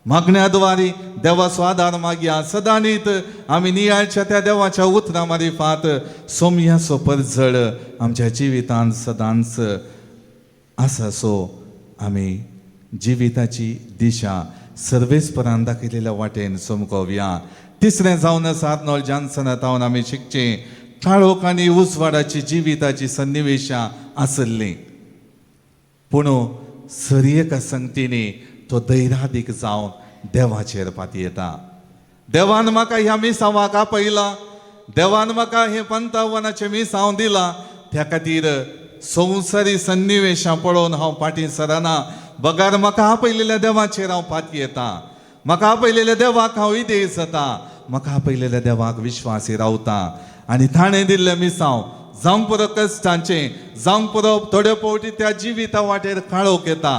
[SPEAKER 8] मागण्या द्वारी देवाचो आदार मागया. सदांनीत आमी नियाळच्या त्या देवाच्या उतरां मारिफात सोमयाचो परजळ आमच्या जिवितांत सदांच आसा. सो आमी जिविताची दिशा सर्वेस्परान दाखयलेल्या वाटेन चमकोवया. तिसरें जावन आसा आर्नोल्ड जॉन्सना तावन आमी शिकचें, काळोख आनी उजवाडाची जिविताची सन्निवेशां आसल्लीं, पूण सर एका संगतीनी तो धैर्यादीक जावन देवाचेर पातयेता. देवान म्हाका ह्या मिसांवाक आपयला, देवान म्हाका हें पंतावनाचें मिसांव दिलां, त्या खातीर संवसारी सन्निवेशां पळोवन हांव फाटीं सरना, बगार म्हाका आपयलेल्या देवाचेर हांव पातयेता, म्हाका आपयलेल्या देवाक हांव विदेश जाता, म्हाका आपयलेल्या देवाक विश्वासी रावता आनी ताणें दिल्लें मिसांव जावंक पुरो कश्टांचें, जावंक पुरो थोड्यो फावटी त्या जिविता वाटेर काळोख येता,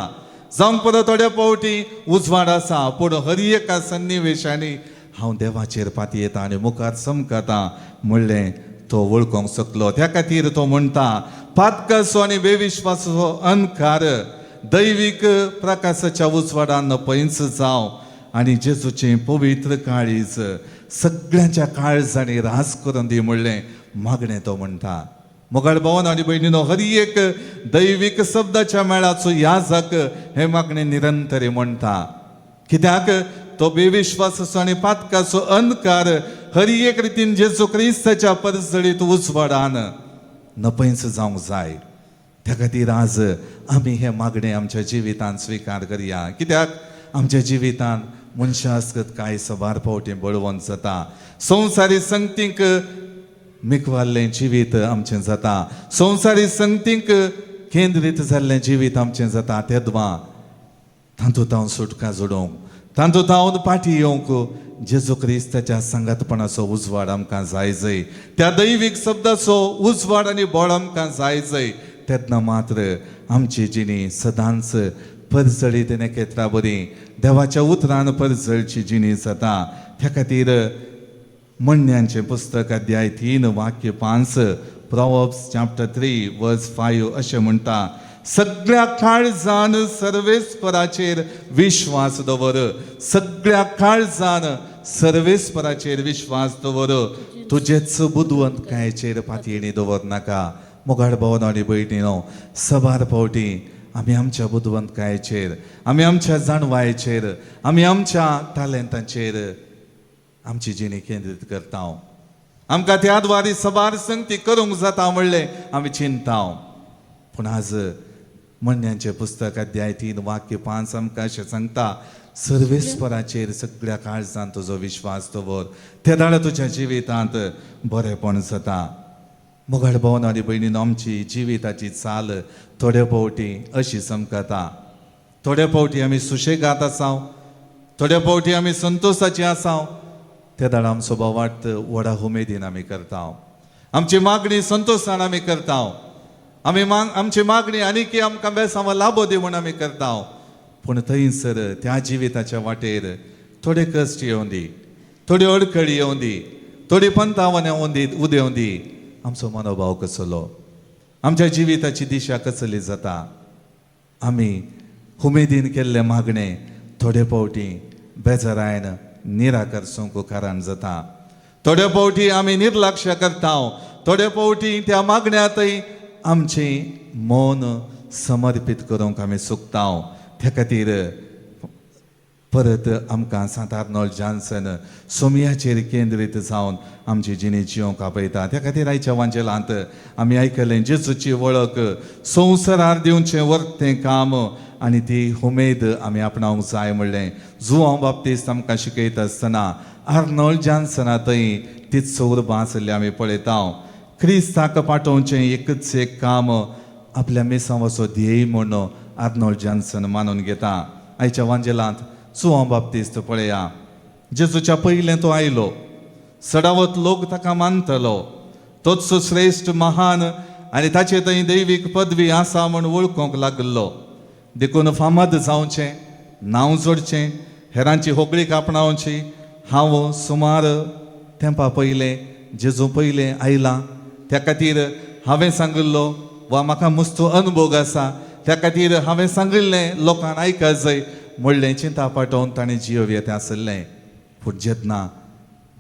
[SPEAKER 8] जावंक पुरो थोड्या फावटी उजवाड आसा, पूण हर एका सन्निवेशांनी हांव देवाचेर पातयेता आनी मुखार चमकता म्हणलें तो वळखूंक शकलो. त्या खातीर तो म्हणटा, पातकाचो आनी बेविश्वासाचो अंधकार दैवीक प्रकाशाच्या उजवाडान पैंच जावं आनी जेजूचें पवित्र काळीज सगळ्यांच्या काळजांनी रास करून दी म्हणलें मागणें तो म्हणटा. मोगाळ भावन आनी भयणीनो, हर एक दैवीक शब्दाच्या मेळाचो याजक हें मागणें निरंतरी म्हणटा, कित्याक तो बेविश्वासाचो आनी पातकाचो अंधकार हर एक रितीन जेजू क्रिस्ताच्या परजळीत उजवाडान नपैंच जावंक जाय. त्या खातीर आज आमी हें मागणें आमच्या जिवितांत स्विकार करया, कित्याक आमच्या जिवितांत मनशां आसकत कांय सबार फावटी बळवंत जाता, संवसारी संगतींक मिकवाल्लें जिवीत आमचें जाता, संवसारी संगतींक केंद्रीत जाल्लें जिवीत आमचें जाता. तेदवा तातूंत हांव सुटका जोडूंक, तातूंत हांव फाटीं येवंक जेजू क्रिस्ताच्या सांगातपणाचो उजवाड आमकां जाय जय, त्या दैवीक शब्दाचो उजवाड आनी बळ आमकां जाय जय. तेन्ना मात्र आमची जिणी सदांच परजळीत नखेत्रा बरी देवाच्या उतरान परजळची जिणी जाता. त्या खातीर म्हणण्यांचें पुस्तक अध्याय 3 वाक्य 5, Proverbs chapter 3 verse 5 अशें म्हणटा, सगळ्या काळजान सर्वेस्पराचेर विश्वास दवर, सगळ्या काळजान सर्वेस्पराचेर विश्वास दवर, तुजेच बुदवंतकायेचेर पातयेणी दवर नाका. मोगाळ भावन आनी भयणीनो, सबार फावटी आमी आमच्या बुदवंतकायेचेर, आमी आमच्या जाणवायेचेर, आमी आमच्या टॅलेंटाचेर आमची जिणी केंद्रीत करता. आमकां त्या द्वारी सबार संगती करूंक जाता म्हणलें आमी चिंताव. पूण आज म्हणण्याचें पुस्तक अध्याय 3 वाक्य 5 आमकां अशें सांगता, सर्वेस्पराचेर सगळ्या काळजान तुजो विश्वास दवर, ते दाडा तुज्या जिवितांत बरेपण जाता. मोगाळ भावन आनी भयणीन, आमची जिविताची चाल थोडे फावटी अशी चमकता. थोडे फावटी आमी सुशेगात आसाव, थोडे फावटी आमी संतोशाची आसाव. ते दाडा आमचो भावार्थ व्हडा उमेदीन आमी करता, आमची मागणी संतोशान आमी करता, आमी आमची मागणी आनीकी आमकां बेसांव लाबो दी म्हूण आमी करता. पूण थंयसर त्या जिविताच्या वाटेर थोडे कश्ट येवं दी, थोड्यो अडखळी येवं दी, थोडी पंतावन येवं दी, उदेवं दी, आमचो मनोभाव कसलो, आमच्या जिविताची दिशा कसली जाता. आमी उमेदीन केल्ले मागणे थोडे फावटी बेजारायन निराकरसूंक कारण जाता. थोडे फावटी आमी निर्लक्ष करता, थोडे फावटी त्या मागण्यांतय आमचें मन समर्पीत करूंक आमी चुकता. त्या खातीर परत आमकां सांत आर्नोल्ड जॉन्सन सोमयाचेर केंद्रीत जावन आमची जिणी जिवंक आपयता. त्या खातीर आयच्या वांजेलांत आमी आयकलें जेजूची वळख संवसारार दिवचें वर्तें काम आनी ती उमेद आमी आपणावंक जाय म्हणलें जुवांव बाप्तीस्त आमकां शिकयता आसतना आर्नोल्ड जॉन्सना थंय तीच उर्बा आसली आमी पळयता. क्रिस्ताक पाठोवचें एकच एक काम आपल्या मिसांवाचो ध्येय म्हूण आर्नोल्ड जॉन्सन मानून घेता. आयच्या वांजेलांत जुवांव बाप्तीस्त पळया, जेजूच्या पयलें तो आयलो, सडावत लोक ताका मानतलो, तोच श्रेश्ठ महान आनी ताचे थंय दैवीक पदवी आसा म्हूण वळखूंक लागलो. देखून फामाद जावचें, नांव जोडचें, हेरांची होगळीक आपणावची, हांव सुमार तेंपा पयलें जेजू पयलें आयलां, त्या खातीर हांवें सांगिल्लो वा म्हाका मुस्तू अनुभोग आसा, त्या खातीर हांवें सांगिल्लें लोकांक आयकत जाय म्हणलें चिंता पाटोवन ताणें जियोवया तें आसलें. पूण जेन्ना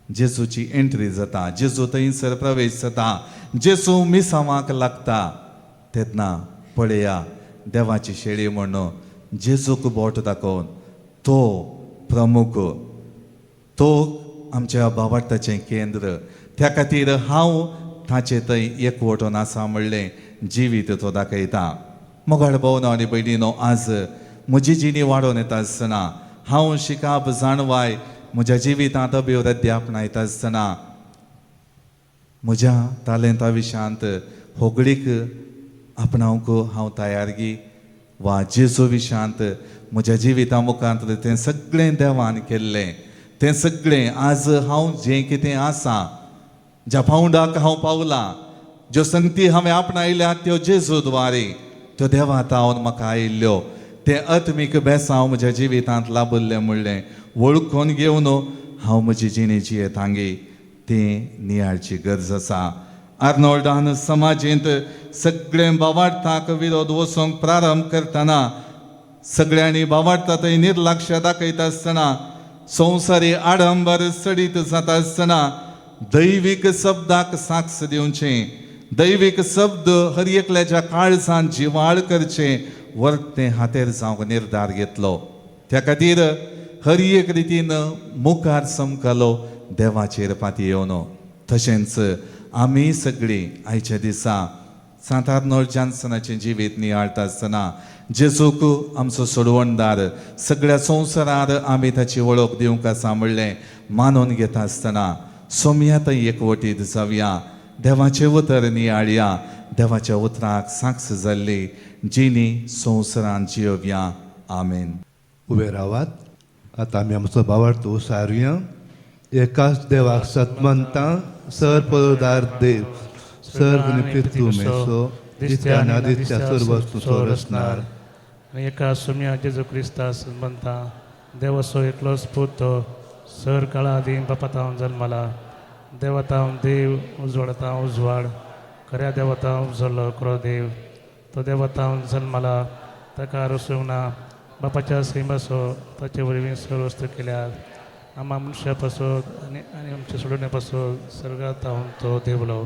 [SPEAKER 8] जेजूची एंट्री जाता, जेजू थंयसर प्रवेश जाता, जेजू मिसांवाक लागता, तेन्ना पळया देवाची शेळी म्हूण जेजूक बोट दाखोवन तो प्रमुख, तो आमच्या भावार्थाचें केंद्र, त्या खातीर हांव ताचे थंय एकवटून आसा म्हणलें जिवीत तो दाखयता. मोगाळ भोवनो आनी भयणीनो, आज म्हजी जिणी वाडोवन येता आसतना हांव शिकाप जाणवाय म्हज्या जिवितांत अभिवृद्धी आपणायता आसतना म्हज्या तालेंता विशयांत होगळीक आपणावंक हांव तयारगी वा जेजू विशयांत म्हज्या जिविता मुखांत तें सगळें देवान केल्लें, तें सगळें आज हांव जें कितें आसा, ज्या पावंडाक हांव पावलां, ज्यो संगती हांवें आपणायल्या त्यो जेजू द्वारे, त्यो देवा तावन म्हाका आयिल्ल्यो, तें आत्मीक बेसांव म्हज्या जिवितांत लाभिल्लें म्हणलें वळखून घेवन हांव म्हजी जिणी जियेतांगी ती नियाळची गरज आसा. आर्नोल्डान समाजेंत सगळें भावार्थाक विरोध वचूंक प्रारंभ करतना, सगळ्यांनी भावार्था थंय निर्लक्ष दाखयता आसतना, संवसारी आडंबर चडीत जाता आसतना दैवीक शब्दाक साक्ष दिवचें, दैवीक शब्द हर एकल्याच्या काळजान जिवाळ करचें वर्तें हातेर जावंक निर्धार घेतलो. त्या खातीर हर एक रितीन मुखार समकलो देवाचेर पाती येवन. तशेंच आमी सगळीं आयच्या दिसा सांत आर्नोल्ड जॉन्सनाचें जिवीत नियाळटा आसतना जेजूक आमचो सोडवणदार, सगळ्या संवसारार आमी ताची वळख दिवंक आसा म्हणलें मानून घेता आसतना सोमया थंय एकवटीत जावया, देवाचें उतर नियाळया, देवाच्या उतराक साक्ष जाल्ली जिणी संवसारान जियोवया. आमेन.
[SPEAKER 3] उबे रावात. आतां आमी आमचो भावार्थ सारुया. एकाच देवाक सतमनता सर परोदार देव, सर्व आनी पृथ्वी मेसो दिसत्या आनी आदित्या सर्व वस्तूचो रचणार,
[SPEAKER 2] आनी एका सुम्या जेजू क्रिस्ता संबंदा देवाचो एकलोच पूत तो सर काळा आदीं बापातावन जल्मला, देवतावन देव, उजवाडतावन उजवाड, खऱ्या देवतावन उपजलो खरो देव, तो देवतावन जल्मला, ताका रसूंक ना, बापाच्या सैमाचो ताचे वरवीं सर वस्तू केल्यात, आमा मनशा पासत आनी आनी आमच्या सोडवणे पासत सर्गातावन तो देवलो,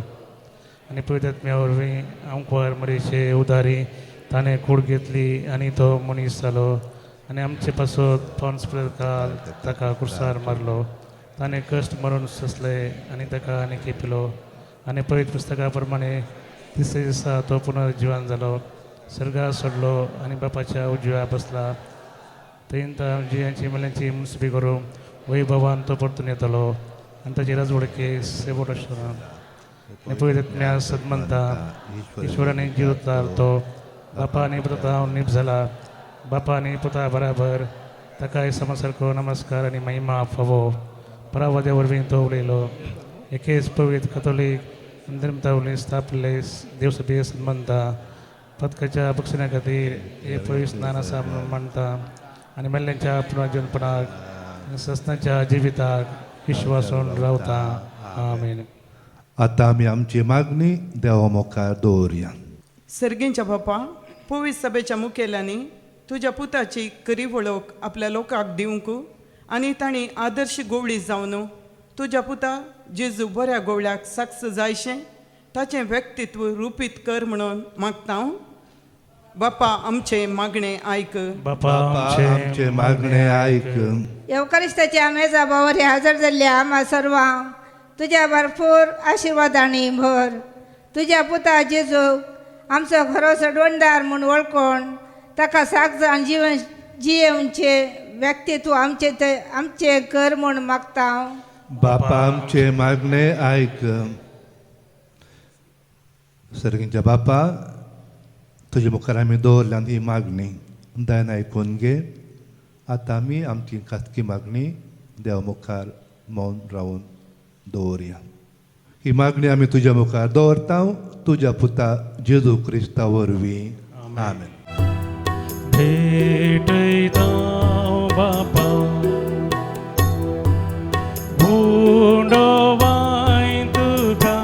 [SPEAKER 2] आनी पवित्र वरवीं आमकां मरीचे उदारी ताणें कूड घेतली आनी तो मनीस जालो, आनी आमचे पासत पोन्स काल ताका कुर्सार मारलो, ताणें कश्ट मरून सोंसले आनी ताका आनी खेपिलो आनी पवित्र पुस्तका प्रमाणे तिसऱ्या दिसा तो पुनर्जिवन जालो, सर्गार सोडलो आनी बापाच्या उजव्या बसला. थंय जियांची मेल्यांची मुन्सबी करूं वैभवान तो परतून येतलो आनी ताची राजवडके सेवट आसना. आनी पवित्र सदमंता ईश्वराने जीव तो बापा आनी पुता नीब जाला, बापा आनी पुता बराबर ताकाय समसारको नमस्कार आनी महिमा फावो. परावाद्या वरवीं तो उलयलो. एकेच पवित्र कथोलीक अंतर्मता वरवीं स्थापले देवसभे सन्मानता पदकाच्या बक्षिण्या खातीर हे पवित्र स्नान आसा म्हणून मानता आनी मेल्ल्यांच्या पुनर्जीवनपणाक आनी सस्नाच्या जिविताक विश्वासून रावता. आमेन.
[SPEAKER 3] आतां आमी आमची मागणी देवा मुखार दवरुया.
[SPEAKER 10] सर्गींच्या बापा, पवित्र सभेच्या मुखेल्यांनी तुज्या पुताची खरी वळख आपल्या लोकांक दिवंक आनी तांणी आदर्श गोवळी जावन तुज्या पुता जेजू बऱ्या गोवळ्याक साक्ष जायशें ताचें व्यक्तित्व रुपीत कर म्हणून मागता हांव. बापा आमचें मागणें आयक.
[SPEAKER 2] बापा
[SPEAKER 3] आमचें मागणें आयक.
[SPEAKER 11] येवकारिस्ताच्या मेजा बावरी हजर जाल्ल्या आम्हा सर्वांक तुज्या भरपूर आशिर्वादांनी भर. तुज्या पुता जेजूक आमचो खरो सडवणदार म्हूण वळखून ताका साक जावन जिवन जियेवचे व्यक्तित्व आमचे ते आमचें कर म्हूण मागता हांव.
[SPEAKER 3] बापा आमचें मागणें आयक. सर्गींच्या बापा, तुजे मुखार आमी दवरल्यान ही मागणी दयान आयकून घे. आतां आमी आमची खासगी मागणी देवा मुखार मौन रावन दवरुया. ही मागणी आमी तुज्या मुखार दवरता तुज्या पुता जेजू क्रिस्ता वरवीं. आमेन.
[SPEAKER 2] भेटयता बापा गुंडोवाय तुका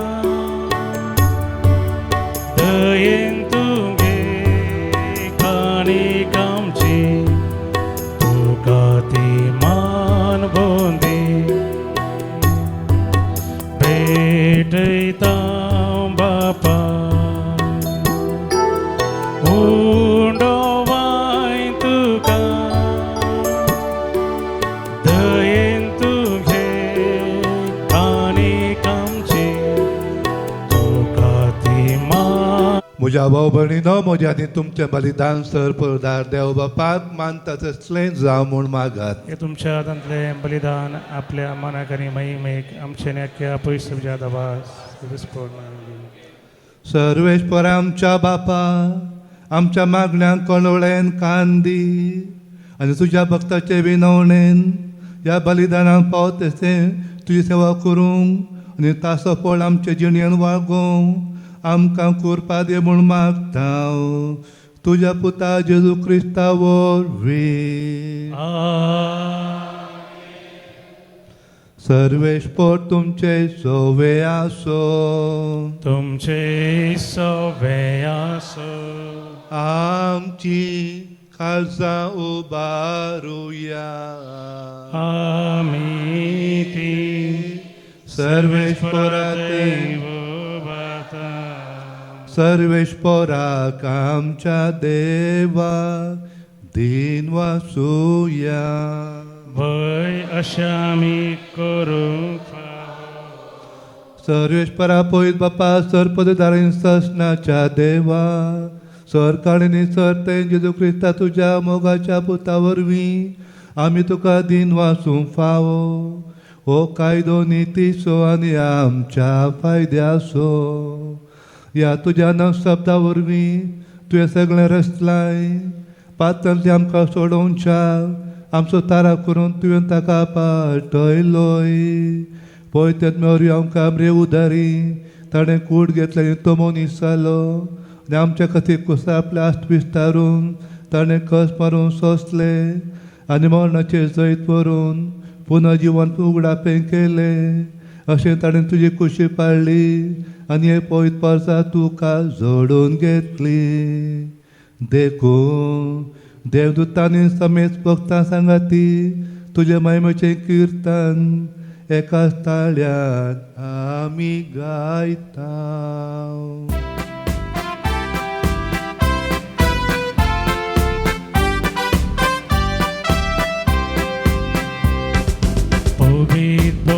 [SPEAKER 2] दयेन तुगे काणीक आमची तुका ती मान बोंदी. भेटयता बापा उंडोवाय तुका दयेन तुगे काणीक आमची तुका ती मान.
[SPEAKER 3] म्हज्या भाव भयणीनो, म्हज्या आनी तुमचें बलिदान सर परदार देव बापाक मानता तसलें जावं म्हूण मागात.
[SPEAKER 2] हे तुमच्या हातांतलें बलिदान आपल्या मनाक आनी महिमेक आमचे न्याक्या पयस दबा.
[SPEAKER 3] सर्वेश्वर आमच्या बापा, आमच्या मागण्यांक कळवळेन कान दी आनी तुज्या भक्ताचे विनवणेन ह्या बलिदानाक पावत तशें तुजी सेवा करूंक आनी ताचो फळ आमचे जिणेन वागोवंक आमकां कृपा दी म्हूण मागता तुज्या पुता जेजू क्रिस्ता वरवीं. सर्वेश्वर तुमचे सोवे आसो.
[SPEAKER 2] तुमचे सोवे आसो.
[SPEAKER 3] आमची काळजां उबारुया.
[SPEAKER 2] आमी ती
[SPEAKER 3] सर्वेश्वरा सर्वेश्वराक आमच्या देवा दीन वासुया.
[SPEAKER 2] भय अशें आमी करूंक फावो.
[SPEAKER 3] सर्वेश्वरा पयत बापा सरपददारीन ससनाच्या देवा सरकाळीनी सरतेन जेजू क्रिस्ता तुज्या मोगाच्या पुता वरवीं आमी तुका दीन वासूंक फावो. हो कायदो नितीचो आनी आमच्या फायद्याचो. ह्या तुज्या नव शब्दा वरवीं तुवें सगळें रचलाय. पातळी आमकां सोडोवच्या आमचो तारा करून तुवें ताका पाटयलोय. पळय तेन्ना वरवीं आमकां रे उदारी ताणें कूड घेतलें आनी तो मनीस जालो आनी आमच्या खातीर कुसा आपले आस्त विस्तारून ताणें कस मारून सोंसलें आनी मरणाचेर जैत व्हरून पुनः जिवन उगडापें केलें. अशें ताणें तुजी कुशी पाळ्ळी आनी हे पवित्र परसा तुका जोडून घेतली. देखून देवदूतांनी समेत भक्तां सांगाती तुजे महिमेचें किर्तन एकाच ताळ्यान आमी गायता.
[SPEAKER 2] पवित्र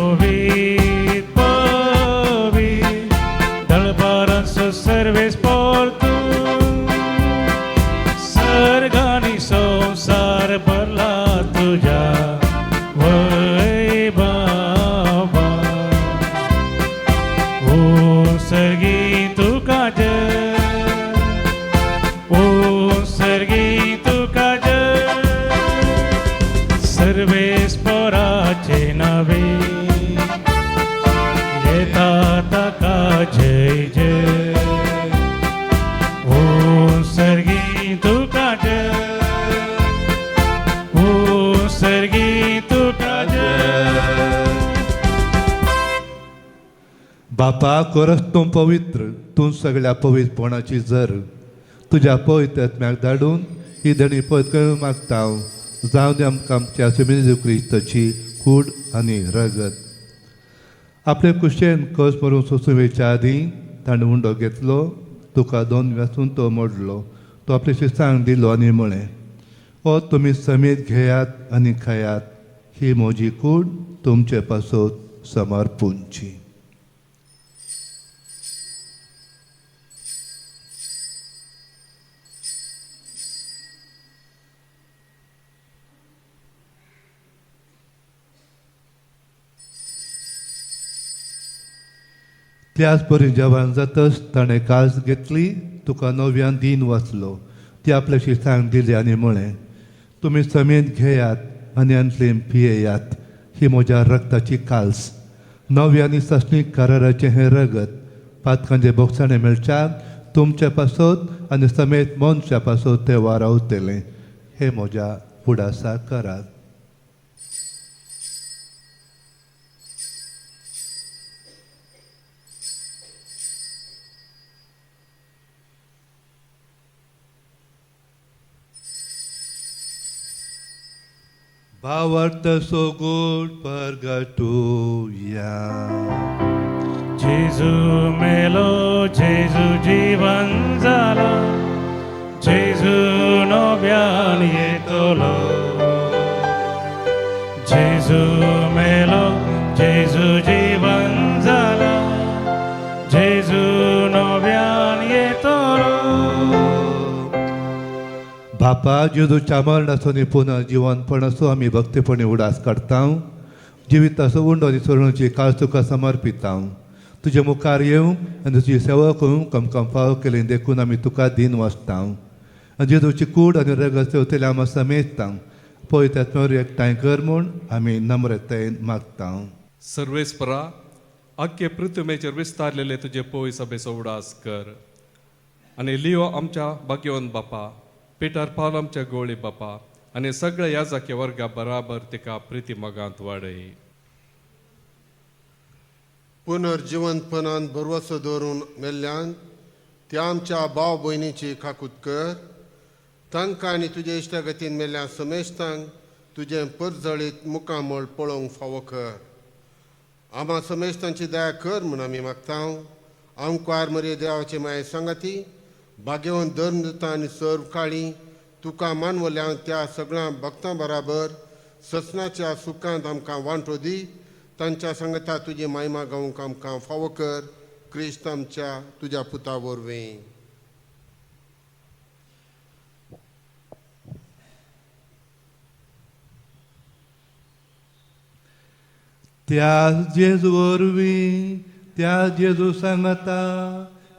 [SPEAKER 3] बापा खरंच तूं पवित्र, तूं सगळ्या पवित्रपणाची जर. तुज्या पवित्र आत्म्याक धाडून ही देणी पवित्र करून मागता हांव. जावं दी आमकां आमच्या जेजू क्रिस्ताची कूड आनी रगत. आपले कुशेन कस मरून सोसूं वेच्या आदीं ताणें उंडो घेतलो, तुका दोन व्यासून तो मोडलो, तो आपले शिसांक दिलो आनी म्हळें, ओ तुमी समेत घेयात आनी खायात, ही म्हजी कूड तुमचे पासत समर्पूंची. त्याच परी जेवण जातच ताणें कास घेतली, तुका नव्यान दीन वाचलो, ती आपल्या शिसांक दिली आनी म्हळें, तुमी समेत घेयात आनी आनी पियेयात, ही म्हज्या रक्ताची काल्स, नव्या आनी सासणीक कराराचें हें रगत पातकांचे बोगसाणें मेळच्या तुमच्या पासत आनी समेत मनशा पासत तें वारावतलें. हें म्हज्या फुडासा करात. भावार्थ सोगूड परगटुया.
[SPEAKER 2] जेजू मेलो, जेजू जीवन जाला, जेजू नव्यान येतलो. जेजू मेलो, जेजू जीवन जाला, जेजू नव्यान येतलो.
[SPEAKER 3] बापा, जेजूच्या मरणाचो आनी पुनः जिवनपणाचो आमी भक्तीपणी उडास काडटा. जिविताचो उंडो आनी सोडणुची काळ तुका समर्पिता. तुजे मुखार येवंक आनी तुजी सेवा करूंक आमकां फावो केली देखून आमी तुका दीन वाचता. आनी जेजूची कूड आनी रगत सेवतले आमी समेजता. पळय त्यात एकठांय कर म्हूण आमी नम्रतायेन मागता.
[SPEAKER 7] सर्वेस्परा, आख्खे पृथ्वीचेर विस्तारलेले तुजे पय सभेचो उडास कर आनी लियो आमच्या भाग्यवंत बापा, पिटर पावल आमच्या गोळी बापा आनी सगळ्या ह्या जाके वर्गा बराबर तिका प्रिती मोगांत वाडय.
[SPEAKER 12] पुनर्जिवंतपणान भरवसो दवरून मेल्ल्यान त्या आमच्या भाव भयणीची काकूत कर. तांकां आनी तुजे इश्टागतीन मेल्ल्या समेस्तांक तुजें परजळीत मुखामळ पळोवंक फावो कर. आमा समेस्तांची दया कर म्हूण आमी मागता. आमकार मरे देवाचे माये सांगाती भाग्यवंत धर्मदूतां आनी सर्व काळी तुका मानवल्या त्या सगळ्या भक्तां बराबर ससनाच्या सुखांत आमकां वांटो दी. तांच्या सांगता तुजी मायमा गावंक आमकां फावो कर. क्रिस्त आमच्या तुज्या पुता वरवीं.
[SPEAKER 3] त्या जेजू वरवीं, त्या जेजू सांगता,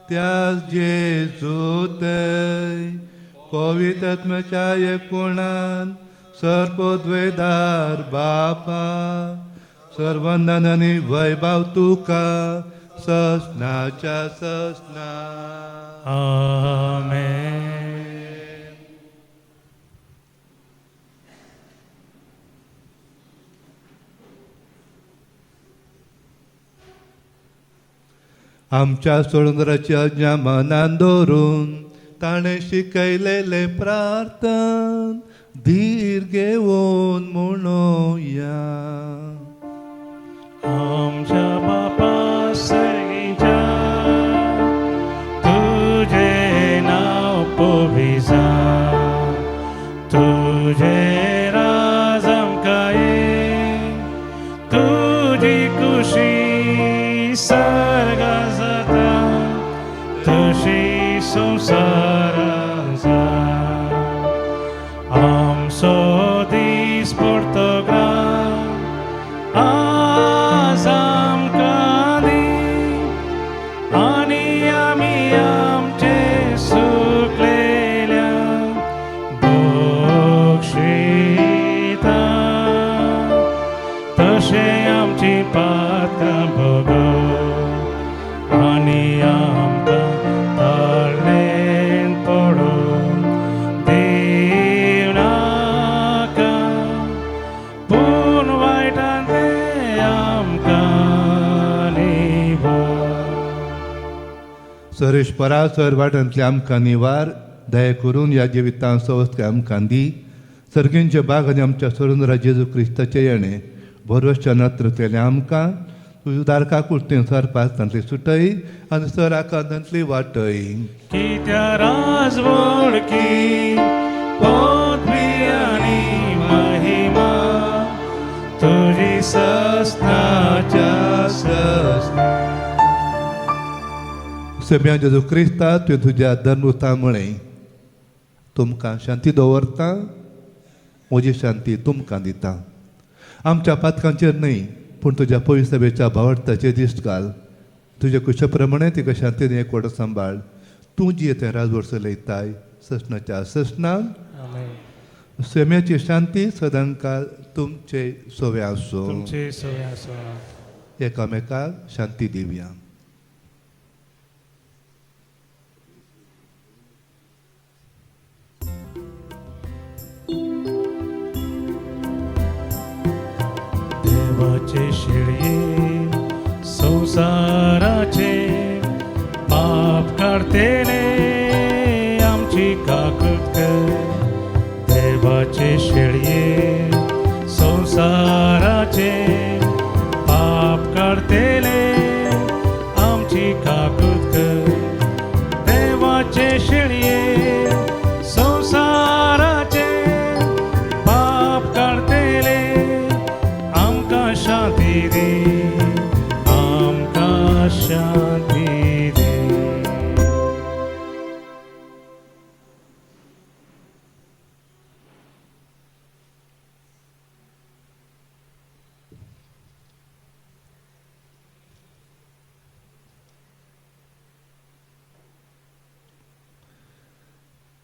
[SPEAKER 3] त्या जेजू तय पवित्र आत्म्याच्या एकपणान सर्वद्वेदार बापा, सर्वंदन आनी वैभव तुका ससनाच्या ससना.
[SPEAKER 2] आमेन.
[SPEAKER 3] आमच्या सोडंदराची आज्ञा मनान दवरून ताणें शिकयलेलें प्रार्थन धीर घेवन म्हणोया.
[SPEAKER 2] आमच्या बापा सर्गीच्या, तुजें नांव पवित्र जावं, तुजें राज आमकां ये, तुजी खुशी सर्गा जाता तशी संवसारांत जावं. आमचो दीस पडतो आज आमकां दी, आनी आमी आमचे सुकलेल्या
[SPEAKER 3] सर्वेस्परा सर वाटांतले आमकां निवार दया करून ह्या जिवितांत सवस्काय आमकां दी. सर्गींचे बाग आनी आमच्या सोडून जेजू क्रिस्ताचे येणें भरवश्या नत्रतले आमकां तुज्या दारका कुर्तें सरपाक तांतली सुटय आनी सराका तांतली वाटय.
[SPEAKER 2] कित्या राजवडकी पदवी आनी महिमा तुजी सस्नाच्या सस्ना.
[SPEAKER 3] सेम्या जेजू क्रिस्ता तुवें तुज्या धर्मदूता म्हळें तुमकां शांती दवरता, म्हजी शांती तुमकां दिता. आमच्या पातकांचेर न्हय पूण तुज्या पवित्र सभेच्या भावार्थाचेर दिश्ट घाल. तुज्या कुशा प्रमाणे तिका शांतीन एकवट सांबाळ. तूं जी तें राजवट चलयताय ससनाच्या ससनान. सेम्याची शांती सदांकाळ तुमचे सोवे आसूं.
[SPEAKER 2] तुमचे सोवे आसूं.
[SPEAKER 3] एकामेकाक शांती दिवया.
[SPEAKER 2] देवाचे शेळये संवसाराचे पाप काडतेले आमची काकूत कर. देवाचे शेळये संवसाराचे पाप काडतेले आमची काकूत कर. देवाचे शेळये संवसाराचे पाप काडतेले आमकां शांती दी, आमकां शांती दी.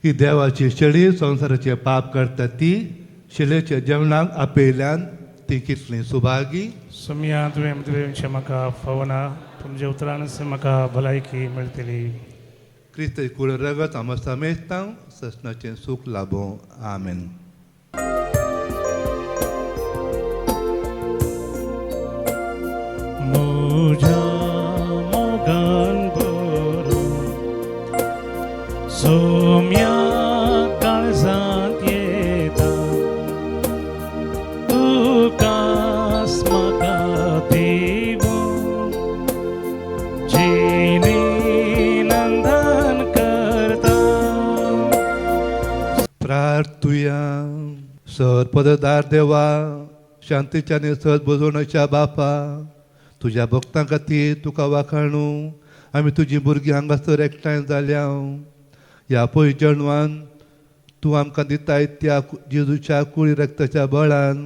[SPEAKER 3] ही देवाची शेळी संवसाराचे पाप करता ती शेळयेच्या जेवणाक आपयल्यान ती कितली सुभागी.
[SPEAKER 2] सोम्या तुवें म्हजें म्हाका फावना, तुमच्या उतरानच म्हाका भलायकी मेळटली.
[SPEAKER 3] क्रिस्त कूड रगत आमकां समेस्तां ससनाचें सूख लाभों. आमेन.
[SPEAKER 2] म्हज्या मोगान भरून सोम्या काळजांत येता, तुकाच म्हाका दिवूं जिणे नंदन करता.
[SPEAKER 3] प्रार्थुया. सर पददार देवा, शांतीच्या आनी सद बुजवण्याच्या बापा, तुज्या भक्तां खातीर तुका वाखाणू. आमी तुजी भुरगीं हांगासर एकठांय जाल्या. ह्या पय जेवणान तूं आमकां दिताय त्या जेजूच्या कुळी रक्ताच्या बळान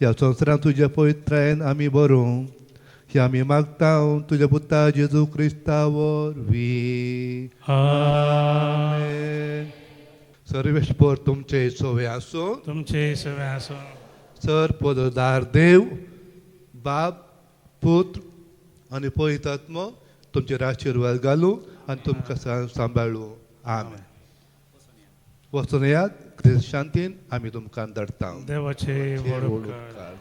[SPEAKER 3] ह्या संवसारांत तुज्या पवित्रायेन आमी बरोवं हे आमी मागता तुज्या पुता जेजू क्रिस्ता वरवीं. आमेन. सर्वेस्पर तुमचे सोवे आसूं.
[SPEAKER 2] तुमचे सोवे आसूं.
[SPEAKER 3] सर पददार देव बाप पुत्र आनी पवित्र आत्मो तुमचेर आशिर्वाद घालूं आनी तुमकां सांबाळूं. आमेन. वचून येयात क्रिस्त शांतीन. आमी तुमकां धाडटा.
[SPEAKER 2] देवाचे व्हड उपकार.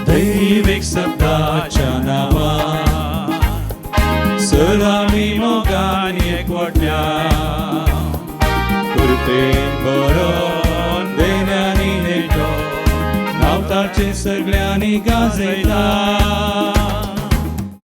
[SPEAKER 13] दैवीक शब्दाच्या नांवान सर आमी मोगान एकवटल्या, कृपेन भरोन देण्यांनी नेटो नांव ताचें सगळ्यांनी गाजयता.